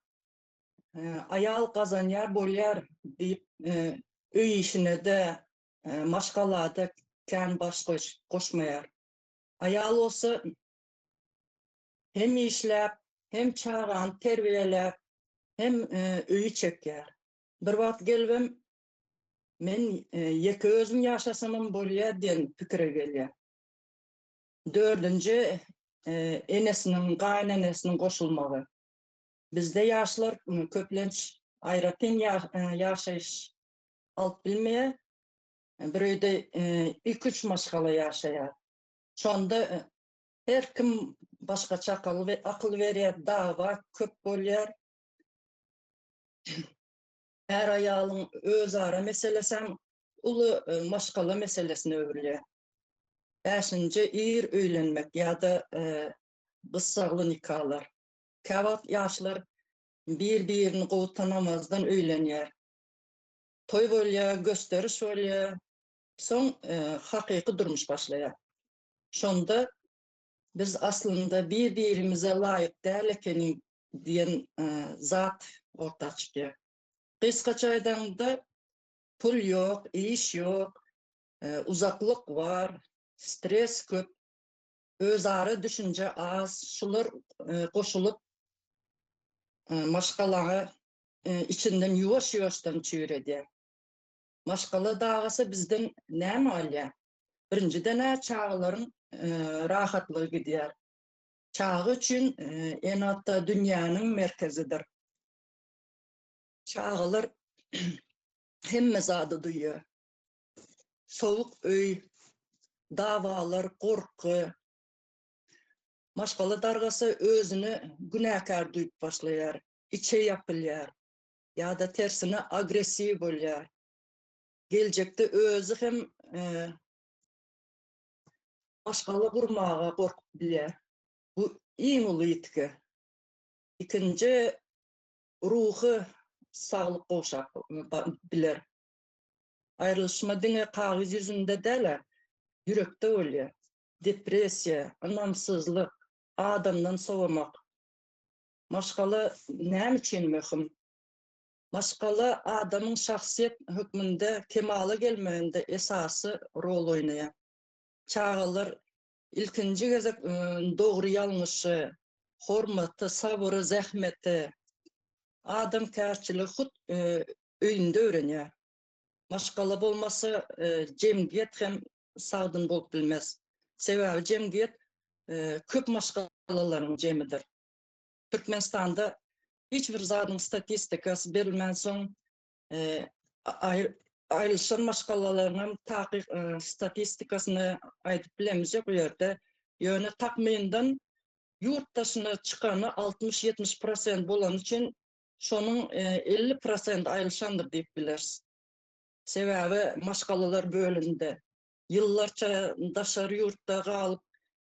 S6: aýal gazanýar bolýar diýip öý işine-de, maşgalada kän baş goşmaýar. Aýal bolsa hem işläp, hem çagany terbiýeläp, hem öýi çekýär. Bir wagt gelibem men ýeke özüm ýaşasamam bolýar diýen pikire gelýär. Dördünji, enesiniň, gaýynenesiniň goşulmagy. Bizde ýaşlar köplenç aýratyn ýaşaýyş alyp bilmeýär. Bir öýde iki-üç maşgala ýaşaýar. Şonda her kim başgaça akyl berýär, dawa köp bolýar. Är-aýalyň özara meselesem uly maşgala meselesine öwrülýär. Bäşinji, ir öýlenmek ýa-da gyssagly nikalar. Käwagt ýaşlar bir-birini gowy tanamazdan öýlenýär. Toý bolýar, gösteriş bolýar, soň hakyky durmuş başlaýar. Şonda biz aslynda bir-birimize laýyk däl ekeniň diýen zat orta çykýar. Gysgaça aýdaňda, pul ýok, iş ýok, uzaklyk bar, stres köp, özara düşünje az, şular goşulyp maşgalaňy içinden ýuwaş-ýuwaşdan çüýredýär. Maşgala dagasy bizden näme alýar? Birinjiden-ä çagalaryň rahatlygy gidýär. Çaga üçin ene-ata dünýäniň merkezidir. Çagalar hemme zady duýýar. Sowuk öý, dawalar, gorky. Maşgala dargasa özüni günäkär duýup başlaýar, içe ýapylýar ýa-da tersine agressiw bolýar. Geljekde özi hem maşgala gurmaga gorkup bilýär. Bu iň uly ýitgi. Ikinji ruhy saglyk gowşap biler. Aýrylyşma diňe kagyz ýüzünde däl-ä, ýürekde bolýar. Depressiýa, ynamsyzlyk, adamdan sowamak. Maşgala näme üçin möhüm? Maşgala adamyň şahsyýet hökmünde kemala gelmeginde esasy rol oýnaýar. Çagalar ilkinji gezek dogry ýalňyşy, hormaty, sabyry, zähmeti, adamkärçiligi hut öýünde öwrenýär. Maşgala bolmasa jemgyýet hem sagdyn bolup bilmez. Sebäbi jemgyýet köp maşgalalaryň jemidir. Türkmenistanda hiç bir zadyň statistikasy berilmänsoň, aýrylyşan maşgalalaryň hem takyk statistikasyny aýdyp bilemizok bu ýerde. Ýöne takmyndan ýurt daşyna çykany 60-70 prosent bolany üçin şonuň 50 prosenti aýrylyşandyr diýip bileris. Sebäbi maşgalalar bölündi. Ýyllarça daşary ýurtda galyp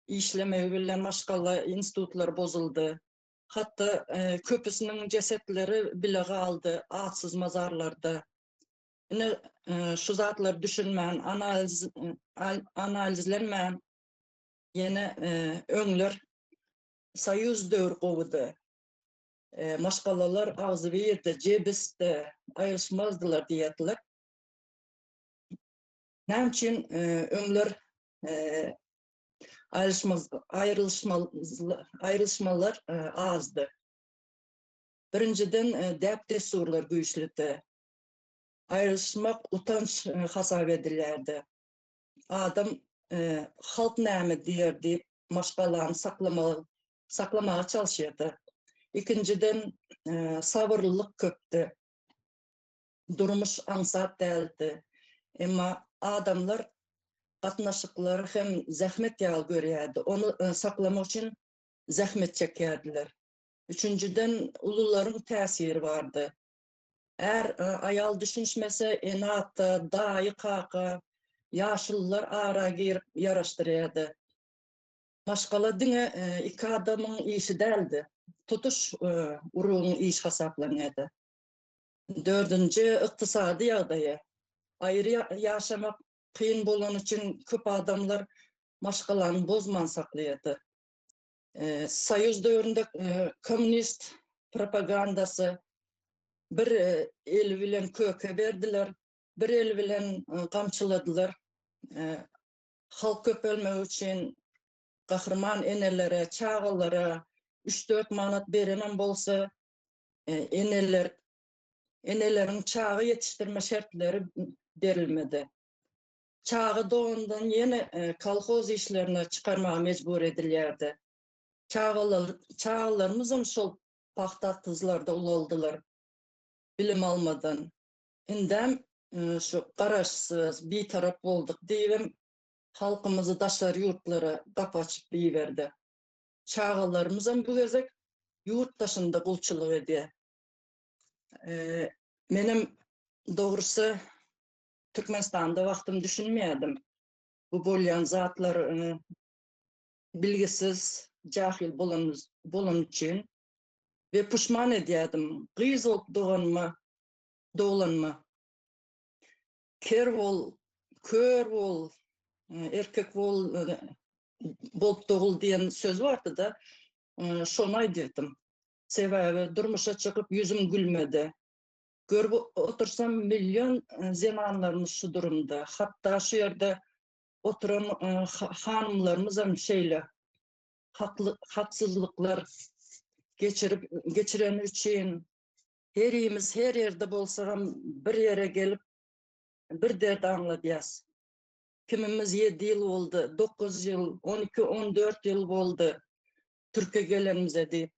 S6: işlemegi bilen maşgala institutlary bozuldy. Hatda köpüsiniň jesetleri bile galdy atsyz mazarlarda. Ine şu zatlary düşünmän, analiz analizlenmän ýene öňler soýuz döwri gowudy. Maşgalalar agzybirdi, jebisdi, aýryşmazdylar diýerdiler. Näme üçin öňler aýrylyşmalar azdy? Birinjiden, däp-dessurlar güýçlüdi. Aýrylyşmak utanç hasap edilýärdi. Adam halk näme diýer diýip, maşgalany saklamaga çalyşýardy. Ikinjiden, sabyrlylyk köpdi. Durmuş aňsat däldi. Emma adamlar gatnaşyklary hem zähmet ýaly görýärdi. Ony saklamak üçin zähmet çekýärdiler. Üçünjiden, ulularyň täsiri bardy. Är, aýal düşünişmese, ene-ata, daýy, kaka, ýaşulular ara girip ýaraşdyrýardy. Maşgala diňe iki adamyň işi däldi, tutuş urugyň işi hasaplanýardy. Dördünji, ykdysady ýagdaýy. Aýry ýaşamak kyn bolany üçin köp adamlar maşgalany bozman saklaýardy. Soýuz döwründe kommunist propagandasy bir eli bilen köke berdiler, bir eli bilen gamçyladylar. Halk köpelmegi üçin gahryman enelere, çagalara üç-dört manat berenem bolsa, eneler eneleriň çaga ýetişdirme şertleri berilmedi. Çaga dogandan ýene kolhoz işlerine çykarmaga mejbur edilýärdi. Çagalar çagalarymyzam şol pagta atyzlarda ulaldylar. Bilim almadan. Indem şu garaşsyz, bitarap bolduk diýibem halkymyzy daşary ýurtlara gapy açyp iberdi. Çagalarymyzam bu gezek ýurt daşynda gulçulyk edýär. Menem dogrusy Türkmenistanda wagtym düşünmeýärdim. Bu bolýan zatlar bilgisiz, jahil bolan üçin we puşman edýärdim. Gyz bolup doganyma, doglanyma. Ker bol, kör bol, erkek bol, bolup dogul diýen söz bardy-da, şony aýdýardym. Sebäbi durmuşa çykyp ýüzüm gülmedi. Görüp otursam million zenanlarymyz şu durumda. Hatda şu ýerde oturan hanymlarymyzam şeýle haksyzlyklar geçirip geçireni üçin herimiz her ýerde bolsagam bir ýere gelip bir derdi aňladýas. Kimimiz ýedi ýyl boldy, dokuz ýyl, 12, 14 ýyl boldy Türkiýe gelenimize diýip.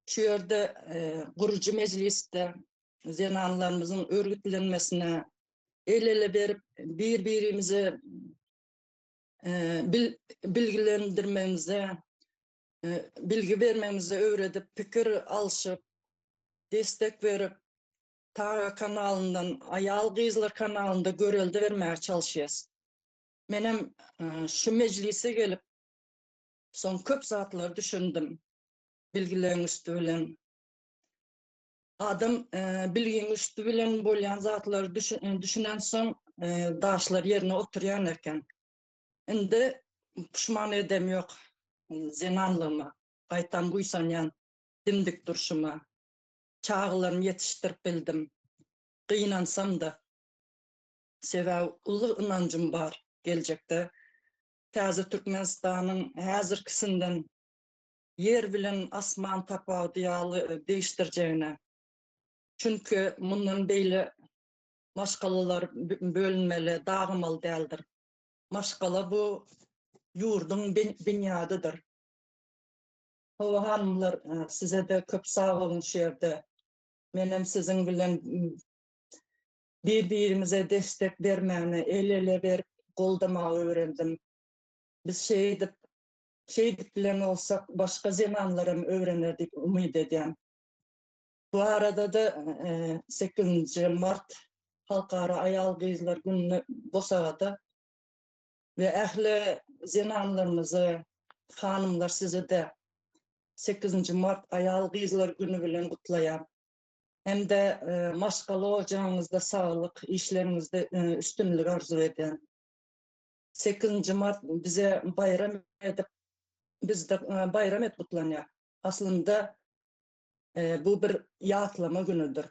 S6: Şu ýerde gurujy mejlisde zenanlarymyzyň örgütlenmesine el-ele berip bir-birimize bilgilendirmemize, bilgi bermemize öwredip, pikir alşyp, destek berip, Taga kanalyndan, Aýal-gyzlar kanalynda görelde bermäge çalyşýas. Menem şu mejlise gelip, soň köp zatlara düşündim bilgileriň üsti bilen. Adam bilgiň üsti bilen bolýan zatlary düşünensoň, daşlar ýerine oturýan eken. Indi puşman edem ýok zenanlygyma, gaýtam buýsanýan dimdik durşuma. Çagalarymy ýetişdirip bildim. Gynansam-da. Sebäbi uly ynanjym bar geljekde täze Türkmenistanyň häzirkisinden ýer bilen asman tapawudy ýaly degişdirjegine. Çünki mundan beýle maşgalalar bölünmeli, dagamaly däldir. Maşgala bu ýurduň binýadydyr. Hawa hanymlar, size-de köp sag boluň şu ýerde. Menem siziň bilen bir-birimize destek bermäni, el-ele berip goldamagy öwrendim. Biz şeýdip, şeýdip bilen bolsak, başga zenanlaram öwrener diýip umyt edýän. Bu arada-da sekizinji mart Halkara aýal-gyzlar gününi bosagada we ähli zenanlarymyzy, hanymlar sizi-de sekizinji mart aýal-gyzlar güni bilen gutlaýan. Hem-de maşgala ojagyňyzda saglyk, işleriňizde üstünlik arzuw edýän. Sekizinji mart bize baýram edip, bizde baýram edip gutlanýar. Aslynda bu bir ýatlama günüdir.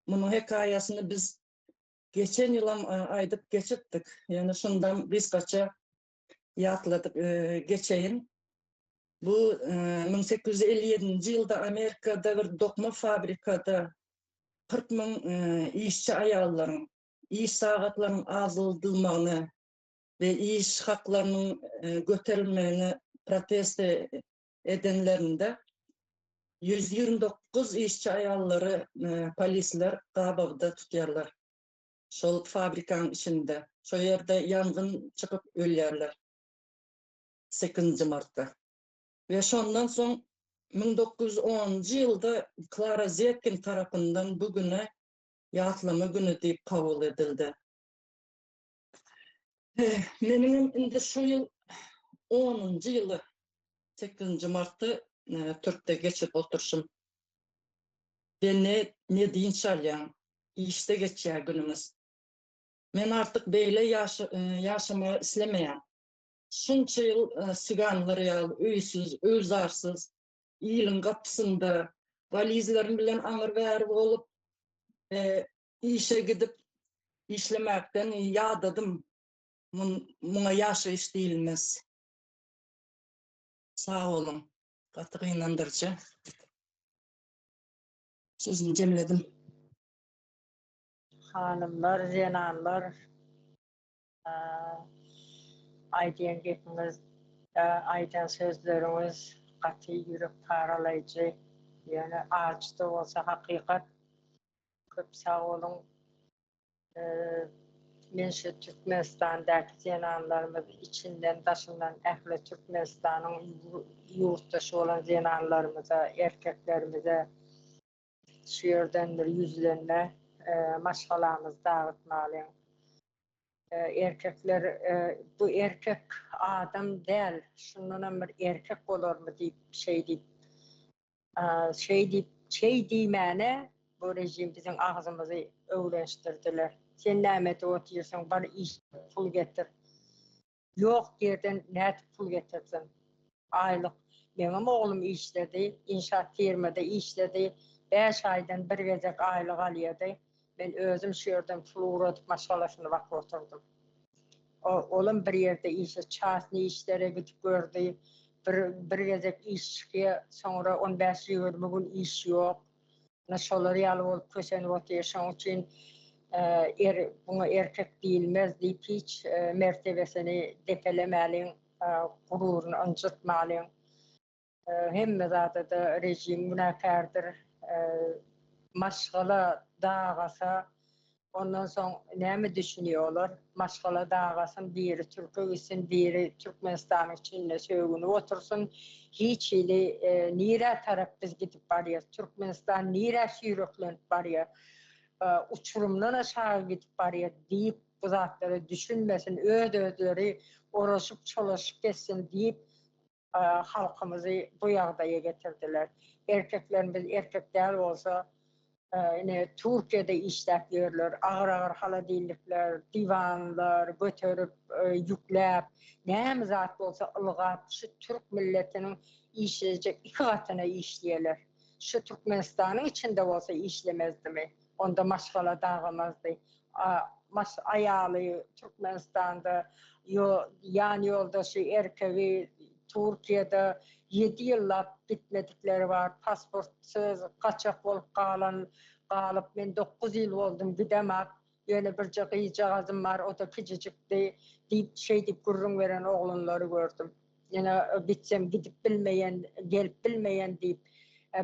S6: Munuň hekaýasyny biz. Geçen ýylam aýdyp geçipdik. Ýöne şundam gysgaça ýatladyp geçeýin. Bu 1857-nji ýylda Amerikada bir dokma fabrikada 40 müň işçi aýallaryň iş sagatlarynyň azaldylmagyny we iş haklarynyň göterilmegini protest edenlerinde 129 işçi aýallary polisler gabawda tutýarlar. Şol fabrikanyň içinde. Şo ýerde ýangyn çykyp ölýärler. Sekizinji martda. We şondan soň 1910-njy ýylda Klara Zetkin tarapyndan bu güne ýatlama güni diýip kabul edildi. Meniňem indi şu ýyl onunjy ýyly sekizinji marty Türkde geçirip oturyşym. Sen ne ne dynç alýaň, işde geçýär günüňiz. Men artyk beýle ýaşamagy islemeýän. Şunça ýyl siganlar ýaly öýsüz, öýzarsyz, iliň gapysynda walizlerim bilen aňyr-bäri bolup, işe gidip işlemekden ýadadym. Muňa ýaşaýyş diýilmez. Sag boluň. Gaty gynandyryjy. Sözümi jemledim.
S1: Hanymlar, zenanlar, aýdýan gepiňiz, aýdan sözleriňiz gaty ýürek paralaýjy, ýöne ajy-da bolsa hakykat. Köp sag boluň. Men şu Türkmenistandaky zenanlarymyz içinden daşyndan ähli Türkmenistanyň ýurtdaşy bolan zenanlarymyza, erkeklerimize şu ýerden bir ýüzlenme, maşgalamyzy dagytmalyň. Erkekler bu erkek adam däl, şundanam bir erkek bolarmy diýip şeý diýip Şeý diýip, şeý diýmäne bu režim biziň agzymyzy öwrenişdirdiler. Sen näme edip otyrsyň, bar işle, pul getir. Ýok ýerden nädip pul getirsin? Aýlyk. Meňem oglum işledi, inşaat firmada işledi. Bäş aýdan bir gezek aýlyk alýady. Men özüm şu ýerden pul ugradyp maşgalasyny bakyp oturdym. Olam bir ýerde işe çasny işlere gidip gördi. Bir bir gezek iş çykýa, soňra on bäş-ýigrimi gün iş ýok. Ine şolar ýaly bolup kösenip otyr. Şonuň üçin er buňa erkek diýilmez diýip hiç mertebesini depelemäliň, gururyny ynjytmalyň. Hemme zada-da režim günäkärdir. Maşgala dagasa, ondan soň näme düşünýär olar? Maşgala dagasyn, biri türke gitsin, biri Türkmenistanyň içinde sögünip otursyn. Hiç hili nirä tarap biz gidip barýas? Türkmenistan nirä süýreklenip barýar? Uçurymdan aşagy gidip barýar diýip, bu zatlara düşünmesin, öz-özleri oraşyp-çolaşyp gezsin diýip, halkymyzy bu ýagdaýa getirdiler. Erkeklerimiz erkek däl bolsa, ine Türkiýede işläp ýörler, agyr-agyr holodilnikler, diwanlar göterip, ýükläp, näme zat bolsa ylgap, şu türk milletiniň işlejek iki gatyna işleýärler. Şu Türkmenistanyň içinde bolsa işlemezdimi? Onda maşgala dagamazdy. Maş aýaly Türkmenistanda, ýan ýoldaşy erkegi Türkiýede ýedi ýyllap gitmedikleri bar, pasportsyz gaçak bolup galan galyp men dokuz ýyl boldum gidemak, ýöne birje gyzjagazym bar o-da kijijikdi diýip şeýdip gürrüň beren oglanlary gördüm. Ýöne gitsem gidip bilmeýän, gelip bilmeýän diýip,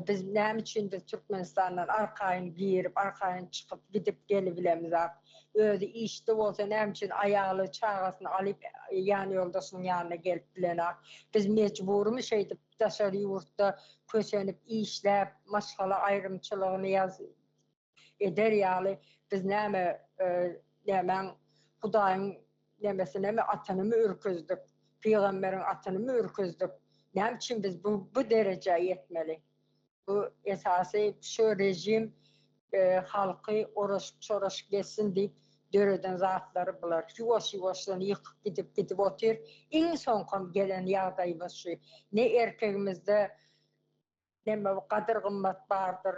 S1: biz näme üçin biz Türkmenistandan arkaýyn girip, arkaýyn çykyp, gidip gelibilemizak. Özi işde bolsa näme üçin aýaly, çagasyny alyp ýan ýoldaşynyň ýanyna gelip bilenak. Biz mejburymy şeýdip daşary ýurtda kösenip işläp, maşgala aýrymçylygyny ýaz eder ýaly biz näme nämäň Hudaýyň nemesinemi atynymy ürküzdik, pygamberiň atynymy ürküzdik, näme üçin biz bu bu derejä ýetmeli? Bu esasy şu režim halky oraşyp-çoraşyp gezsin diýip döreden zatlary bular. Ýuwaş-ýuwaşdan ýykyp gidip gidip otyr. Iň soňkam gelen ýagdaýymyz şu. Ne erkegimizde Neme gadyr-gymmat bardyr.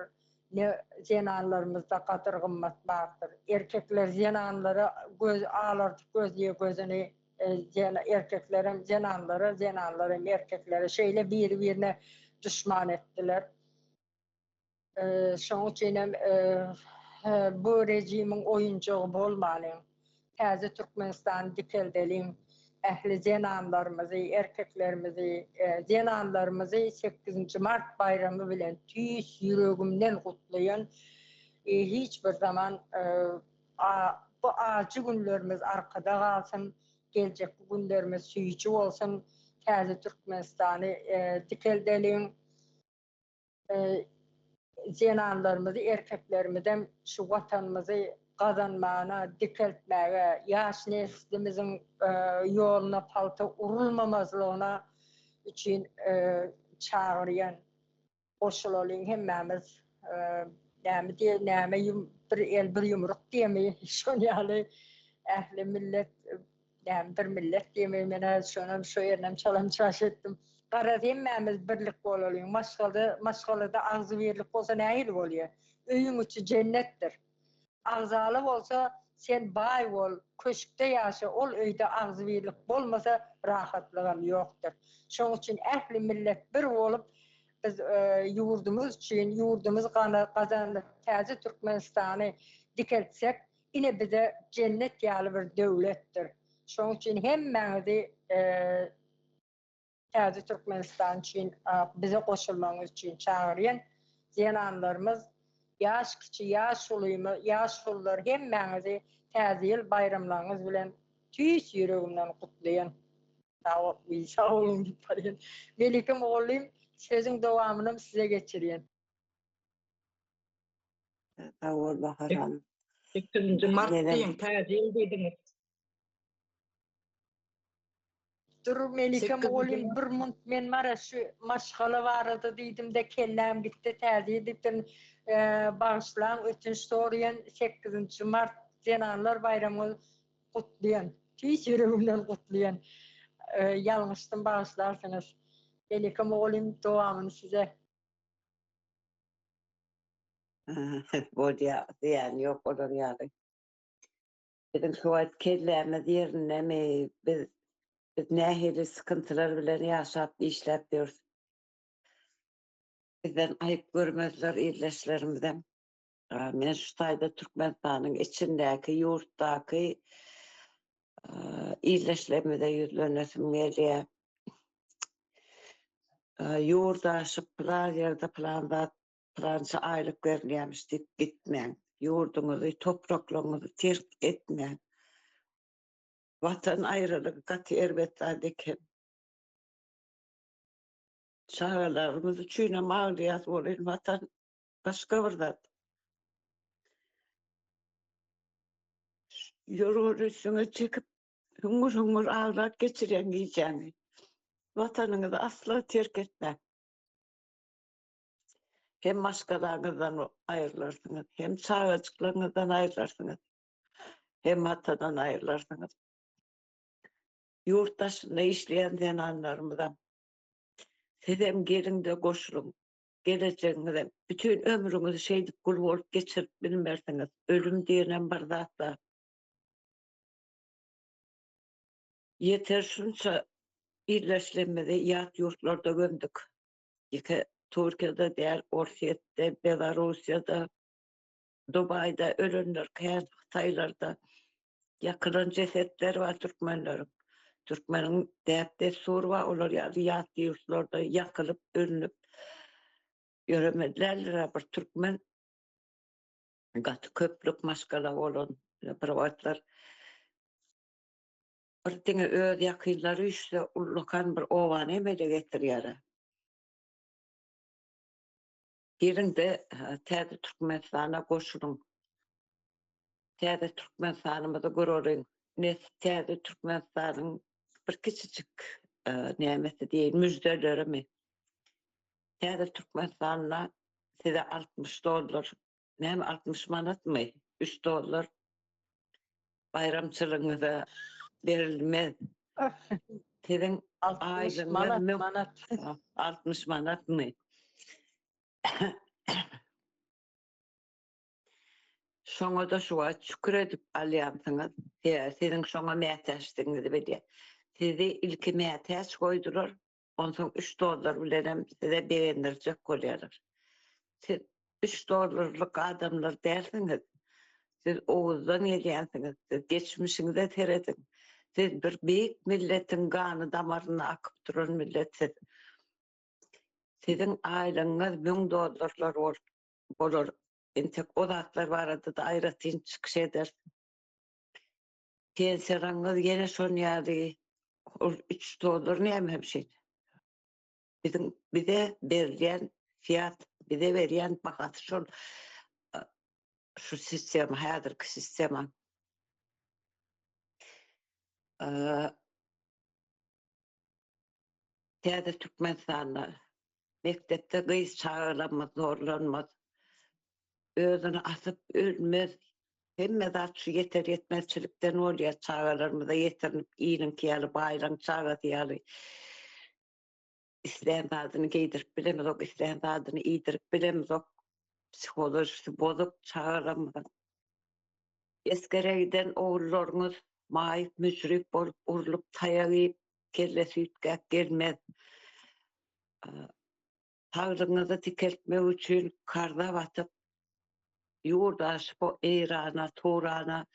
S1: Ne zenanlarymyzda gadyr-gymmat bardyr. Erkekler zenanlara göz alardyp gözleýär gözüni, erkeklerem zenanlara, zenanlar hem erkeklere şeýle biri-birine duşman etdiler. Şonuň üçin hem bu rejimiň oýunjagy bolmalyň. Täze Türkmenistany dikeldeliň. Ähli zenanlarymyzy, erkeklerimizi, zenanlarymyzy sekizinji mart baýramy bilen tüýs ýüregimden gutlaýan. Hiç bir zaman bu ajy günlerimiz arkada galsyn, geljekki günlerimiz süýji bolsun. Täze Türkmenistany dikeldeliň. Zenanlarymyzy, erkeklerimizem şu Watanymyzy gazanmana, dikeltmäge, ýaş neslimiziň ýoluna palta urulmamazlygyna üçin çagyrýan. Goşulalyň hemmämiz. Näme diýe, näme bir el bir ýumruk diýemi, şon ýaly ähli millet Näme bir millet diýmegi men-ä şonam şo ýerinem çalam-çaş etdim. Garaz hemmämiz birlik bolalyň. Maşgala maşgalada agzybirlik bolsa nähili bolýar? Öýüň içi jennetdir. Agzala bolsa sen baý bol, köşkde ýaşa ol öýde agzybirlik bolmasa rahatlygam ýokdur. Şoň üçin ähli millet bir bolup biz ýurdumyz üçin ýurdumyzy gazanyp täze Türkmenistany dikeltsek Ine bize jennet ýaly bir döwletdir. Şonuň üçin hemmäňizi Täze Türkmenistan üçin bize goşulmagyňyz üçin çagyrýan. Zenanlarymyz, ýaş kiçi, ýaş ulymy, ýaş ulular hemmäňizi Täze ýyl baýramlaryňyz bilen tüýs ýüregimden gutlaýan. Sag boluň diýip barýan. Melike mugallym sözüň dowamynam size geçirýän.
S4: Sag bol Bahar hanym.
S5: Sekizinji mart diýiň, täze ýyl diýdiňiz.
S1: Dur Melike mugallym bir munt men bara şu maşgala barada diýdimde kelläm gitdi täze ýyl diýipdirin bagyşlaň ötünç soraýan sekizinji mart zenanlar baýramyňyz gutlaýan tüýs ýüregimden gutlaýan ýalňyşdym bagyşlarsyňyz Melike mugallym dowamyny size.
S4: Bolýa, zyýany ýok olar ýaly. Biziň şu wagt kellämiz ýerindemi? Biz biz nähili sykyntylar bilen ýaşap, işläp ýörüs. Bizden aýyp görmezler ildeşlerimizem. Men şu taýda Türkmenistanyň içindäki, ýurtdaky ildeşlerimize ýüzlenesim gelýär. Ýurt aşyp, pylan ýerde pylan zat, pylança aýlyk berilýärmiş diýip gitmäň. Ýurduňyzy, topraklaryňyzy terk etmäň. Watan aýralygy gaty erbet zat eken. Çagalarymyz üçinem aglaýas welin Watan başga bir zat. Ýorgany üstüňe çekip Hüňňür-hüňňür aglap geçirýän gijäňi. Watanyňyzy asla terk etmäň. Hem maşgalaňyzdan aýrylarsyňyz, hem çagajyklaryňyzdan aýrylarsyňyz, hem atadan aýrylarsyňyz. Ýurt daşynda işleýän zenanlarymyzam, sizem geliň-de goşulyň. Gelejegiňizem, bütin ömrüňizi şeýdip gul bolup geçirip bilmersiňiz. Ölüm diýenem bir zat bar. Ýeter şunça ildeşlerimizi ýat ýurtlarda gömdük. Ýeke Türkiýede däl, Orsýetde, Belarussiýada, Dubaýda ölenler kän, Hytaýlarda ýakylan jesetler bar türkmenleriň. Türkmeniň däp-dessury bar, olar ýaly ýat ýurtlarda ýakylyp, ölnüp ýöremeli däldir-ä bir türkmen. Gaty köplük maşgala bolan bir wagtlar bir diňe öz ýakynlary üýşse ullakan bir obany emele getirýär. Geliň-de täze Türkmenistana goşulyň. Täze Türkmenistanymyzy guralyň. Ine täze Türkmenistanyň bir kiçijik nämesi diýeýin müjdelerimi. Täze Türkmenistanda size 60 dollar, näme 60 manatmy? 3 dollar baýramçylygyňyza berilmez. Siziň
S1: 60 manat, manat.
S4: 60 manatmy? Şoňa-da şu wagt şükür edip alýansyňyz. Sebäbi siziň şoňa mätäçdigiňizi bilýär. Sizi ilki mätäç goýdular, onsoň üç dollar bilenem size begendirjek bolýarlar. Siz üç dollarlyk adamlar dälsiňiz. Siz Oguzdan gelýänsiňiz. Siz geçmişiňize serediň. Siz bir beýik milletiň gany damarynda akyp duran millet siz. Siziň aýlygyňyz müň dollarlar bolup bolar. Entek o zatlar barada-da aýratyn çykyş ederis. Pensiýalaryňyz ýene şon ýaly, ol üç dollar näme hem şeýle. Biziň bize berilýän fiýat, bize berýän bahasy şol şu sistema, häzirki sistema. Täze Türkmenistanda mekdepde gyz çagalarymyz zorlanmaz, özüni asyp ölmez. Hemme zat şu ýeter-ýetmezçilikden bolýar. Çagalarymyza ýetirinip iliňki ýaly, baýlaryň çagasy ýaly islän zadyny geýdirip bilemizok, islän zadyny iýdirip bilemizok. Psiholojisi bozuk çagalarymyzyň. Esgere giden ogullaryňyz maýyp-müjrüp bolup urlup taýak iýip, kellesi üýtgäp gelmez. Saglygyňyzy dikeltmek üçin karza batyp, ýurt aşyp Eýrana, Turana,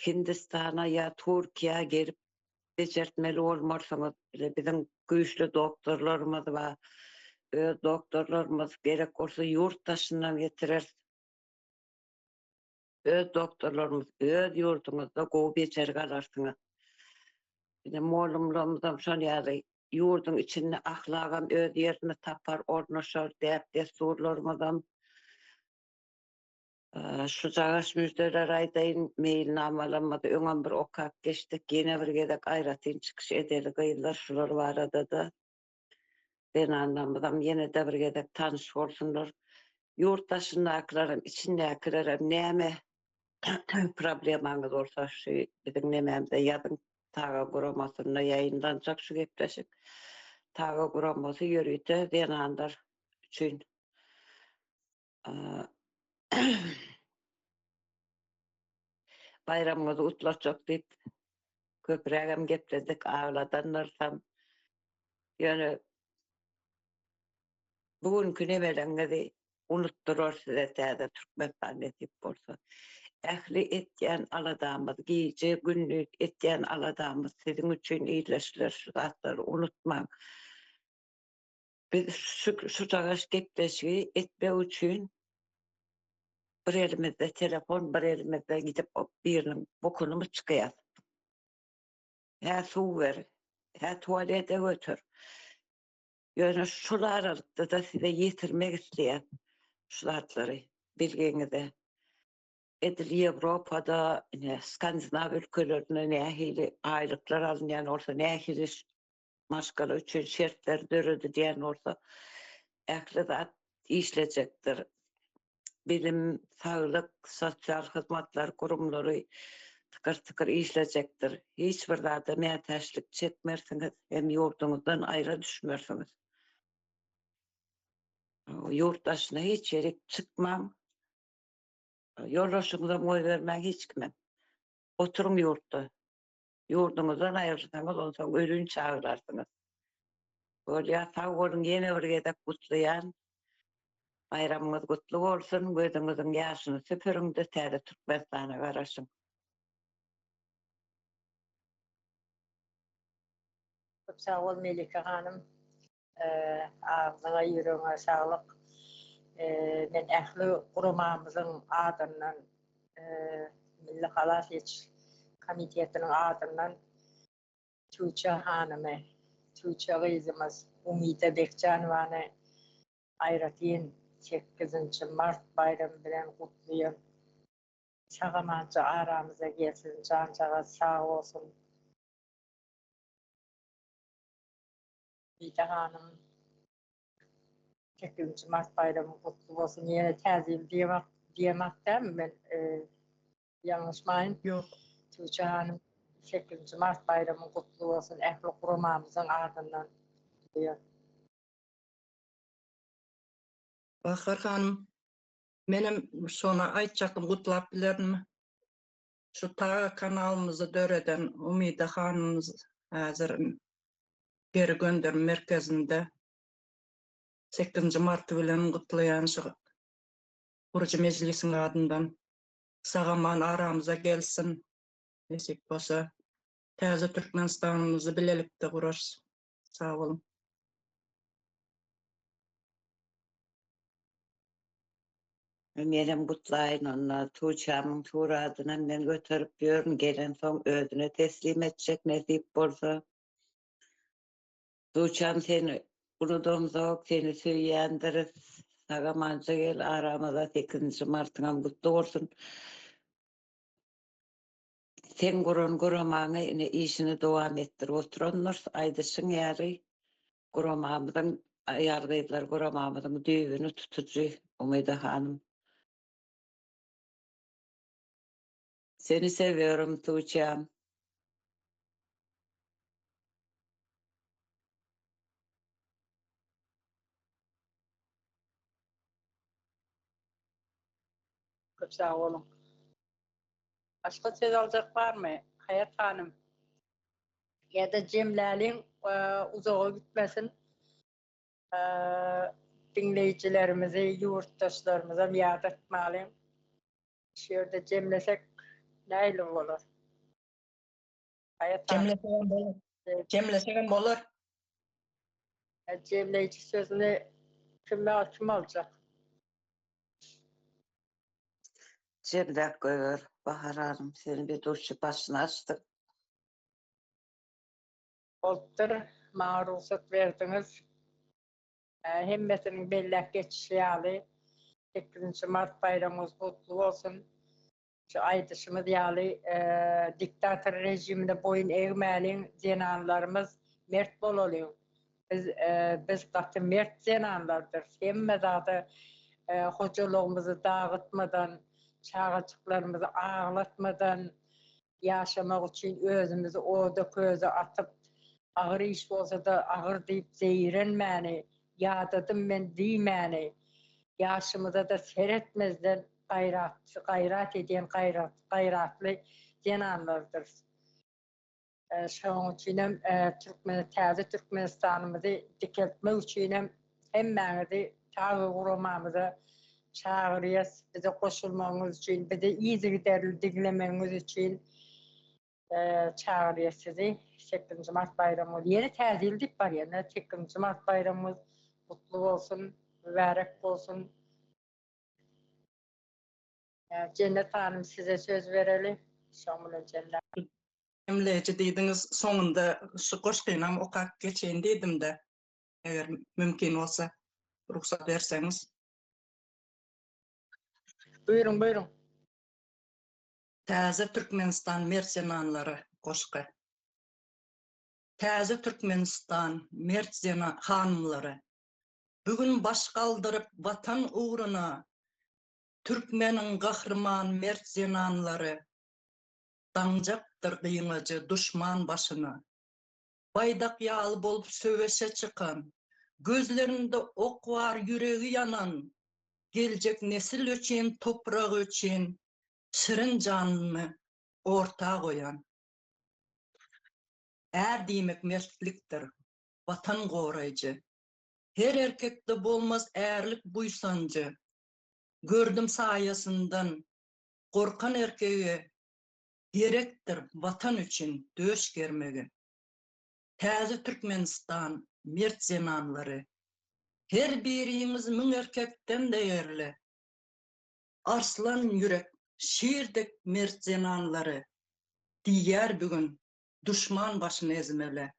S4: Hindistana ýa Türkiýä gelip bejertmeli bolmarsyňyz. Ine biziň güýçli doktorlarymyz bar. Öz doktorlarymyz gerek bolsa ýurt daşyndan getireris. Öz doktorlarymyz öz ýurduňyzda gowy bejergi alarsyňyz. Ine mollumlarymyzam şol ýaly ýurduň içinde ahlagam öz ýerini tapar, ornaşar, däp-dessurlarymyzam. Şujagaş müjdeler aýdaýyn, meýilnamalarymyzy öňem bir okap geçdik, ýene bir gezek aýratyn çykyş edeli gyzlar şular barada-da. Zenanlarymyzam ýene-de bir gezek tanyş bolsunlar. Ýurt daşyndakylaram, içindäkilerem näme problemaňyz bolsa şu biziň nemämize ýazyň. Taga guramasynda ýaýynlanjak şu gepleşik. Taga guramasy ýörite zenanlar üçin Baýramyňyzy gutlatjak diýip köprägem gepledik, agladandyrsam. Ýöne bu günki nemeleňizi unutdyrar size täze Türkmenistan nesip bolsa. Ähli etýän aladamyz, gije gündiz etýän aladamyz siziň üçin ildeşler şu zatlary unutmaň. Biz şu şujagaş gepleşigi etmek üçin bir elimizde telefon, bir elimizde gidip biriniň bokuny myçkaýas. Hä suw ber, hä tualete götür. Ýöne şol aralykda-da size ýetirmek isleýäs şu zatlary bilgiňize. Edil Ýewropada, ine, Skandinaw ülkelerinde nähili aýlyklar alynýan bolsa, nähili maşgala üçin şertler döredilýän bolsa, ähli zat işlejekdir. Bilim, saglyk, sosial hyzmatlar gurumlary tykyr-tykyr işlejekdir. Hiç bir zada mätäçlik çekmersiňiz hem ýurduňyzdan aýra düşmersiňiz. Ýurt daşyna hiç ýerik çykmaň. Ýoldaşyňyzam goýbermäň hiç kimem. Oturyň ýurtda. Ýurduňyzdan aýrylsaňyz onsoň ölünçä aglarsyňyz. Bolýa sag boluň ýene bir gezek gutlaýan. Baýramyňyz gutly bolsun gözüňiziň ýaşyny süpüriňde täze Türkmenistana garaşyň.
S1: Köp sag bol Melike hanym. Agzyňa ýüregiňe saglyk. Men ähli guramamyzyň adyndan Milli halas ediş komitetiniň adyndan Tüwçe hanymy, Tüwçe gyzymyz Umyda Bekjanowany aýratyn sekizinji mart baýramy bilen gutlaýan. Sag-amanja aramyza gelsin, janjagaz sag bolsun. Umyda hanym sekizinji mart baýramyň gutly bolsun. Ýene täze ýyl diýemak diýemak dälmi men ýalňyşmaýyn.
S6: Ýok.
S1: Tüwçe hanym sekizinji mart baýramyň gutly bolsun ähli guramamyzyň adyndan diýen.
S6: Bahar hanym. Menem şony aýtjakdym, gutlap bilerinmi? Şu Taga kanalymyzy döreden Umyda hanymyz häzir geri gönderim merkezinde sekizinji marty bilen gutlaýan şu gurujy mejlisiň adyndan. Sag-aman aramyza gelsin. Nesip bolsa täze Türkmenistanymyzy bilelikde gurarys. Sag boluň.
S4: Menem gutlaýyn onda Tuçamyň suradynam men göterip ýörün gelensoň özüne teslim etjek nesip bolsa. Tuçam seni unudamzok seni söýýändiris sag-amanja gel aramyza sekizinji martyňam gutly bolsun. Seň guran guramaňy ine işini dowam etdirip oturandyrys aýdyşyň ýaly guramamyzyň aýal gyzlar guramamyzyň düýbüni tutujy Umyda hanym. Seni sewiyorum Tuçam.
S1: Köp sag boluň. Başga söz aljak barmy? Haýat hanym. Ýa-da jemläliň, uzaga gitmesin. Diňleýjilerimizi, ýurtdaşlarymyzam ýadatmalyň. Şu ýerde jemlesek nähili bolar? Haýat hanym.
S6: Jemlesegem bolar. Jemlesegem bolar.
S1: Jemleýji sözüni kim kim aljak?
S4: Jemläp goýber, Bahar hanym, sen bir durşy başyny açdyň.
S1: Bolupdyr, maňa rugsat berdiňiz. Hemmesiniň belläp geçişi ýaly, sekizinji mart baýramyňyz gutly bolsun. Şu aýdyşymyz ýaly, diktator režimine boýun egmäliň, zenanlarymyz mert bolalyň. Biz biz gaty mert zenanlardyrys. Hemme zada hojalygymyzy dagytmadan, çagajyklarymyzy aglatmadan ýaşamak üçin özümizi oda-köze atyp, agyr iş bolsa-da agyr diýip zeýrenmäni, ýadadym men diýmäni, ýaşymyza-da seretmezden gaýrat gaýrat edýän gaýrat gaýratly zenanlardyrys. Şonuň üçinem Türkmen täze Türkmenistanymyzy dikeltmek üçinem hemmäňizi TAG guramamyza çagyrýas. Bize goşulmagyňyz üçin, bizi yzygiderli diňlemegiňiz üçin çagyrýas sizi. Sekizinji mart baýramyňyz ýene täze ýyl diýip barýan. Sekizinji mart baýramyňyz gutly bolsun, mübärek bolsun. Jennet hanym size söz bereli. Şoň bilen jemläp.
S6: Jemleýji diýdiňiz, soňunda şu goşgynam okap geçeýin diýdim-de, eger mümkin bolsa, rugsat berseňiz.
S1: Buýruň, buýruň.
S6: Täze Türkmenistan mert zenanlara goşgy. Täze Türkmenistan mert zena hanymlary. Bu gün baş galdyryp Watan ugruna Türkmeniň gahryman mert zenanlary Daňjakdyr gyňajy duşman başyna. Baýdak ýaly bolup söweşe çykan, Gözlerinde ok bar ýüregi ýanan, Geljek nesil üçin topragy üçin Şirin janyny orta goýan. Är diýmek mertlikdir, Watan goraýjy. Her erkekde bolmaz ärlik buýsanjy. Gördüm saýasyndan gorkan erkege gerekdir Watan üçin döş germegi. Täze Türkmenistan mert zenanlary. Her biriňiz müň erkekden degerli. Arslan ýürek, şir dek mert zenanlary. Diýýär bu gün duşman başyn ezmeli.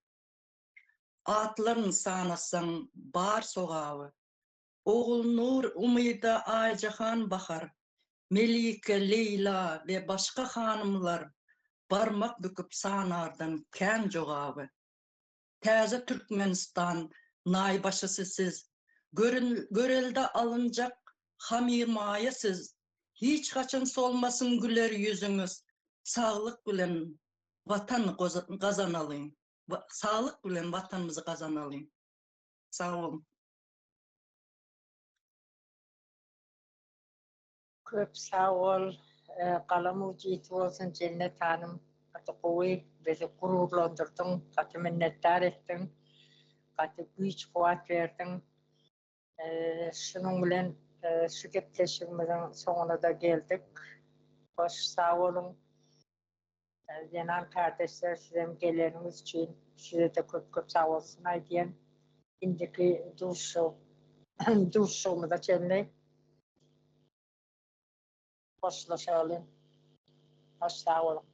S6: Atlaryn sanasaň bar sogaby. Ogulnur, Umyda, Aýjahan Bahar, Melike, Leýla we başga hanymlar barmak büküp sanardan kän jogaby. Täze Türkmenistan naýbaşysy siz, Görelde alynjak hamyrmaýa siz, Hiç haçan solmasyn güler ýüzüňiz, Saglyk bilen Watan gazanalyň, Saglyk bilen Watanymyzy gazanalyň. Sag boluň.
S1: Köp sag bol, galam ujy ýiti bolsun Jennet hanym, gaty gowy bizi gururlandyrdyň, gaty minnetdar etdiň, gaty güýç kuwwat berdiň. Şunuň bilen şu gepleşigimiziň soňuna-da geldik. Hoş sag boluň. Zenan kardeşler sizem geleniňiz üçin sizede köp köp sagbolsun aýdýan. Indiki duşuşyk duşuşygymyza çenli hoşlaşaly. Hoş sag boluň.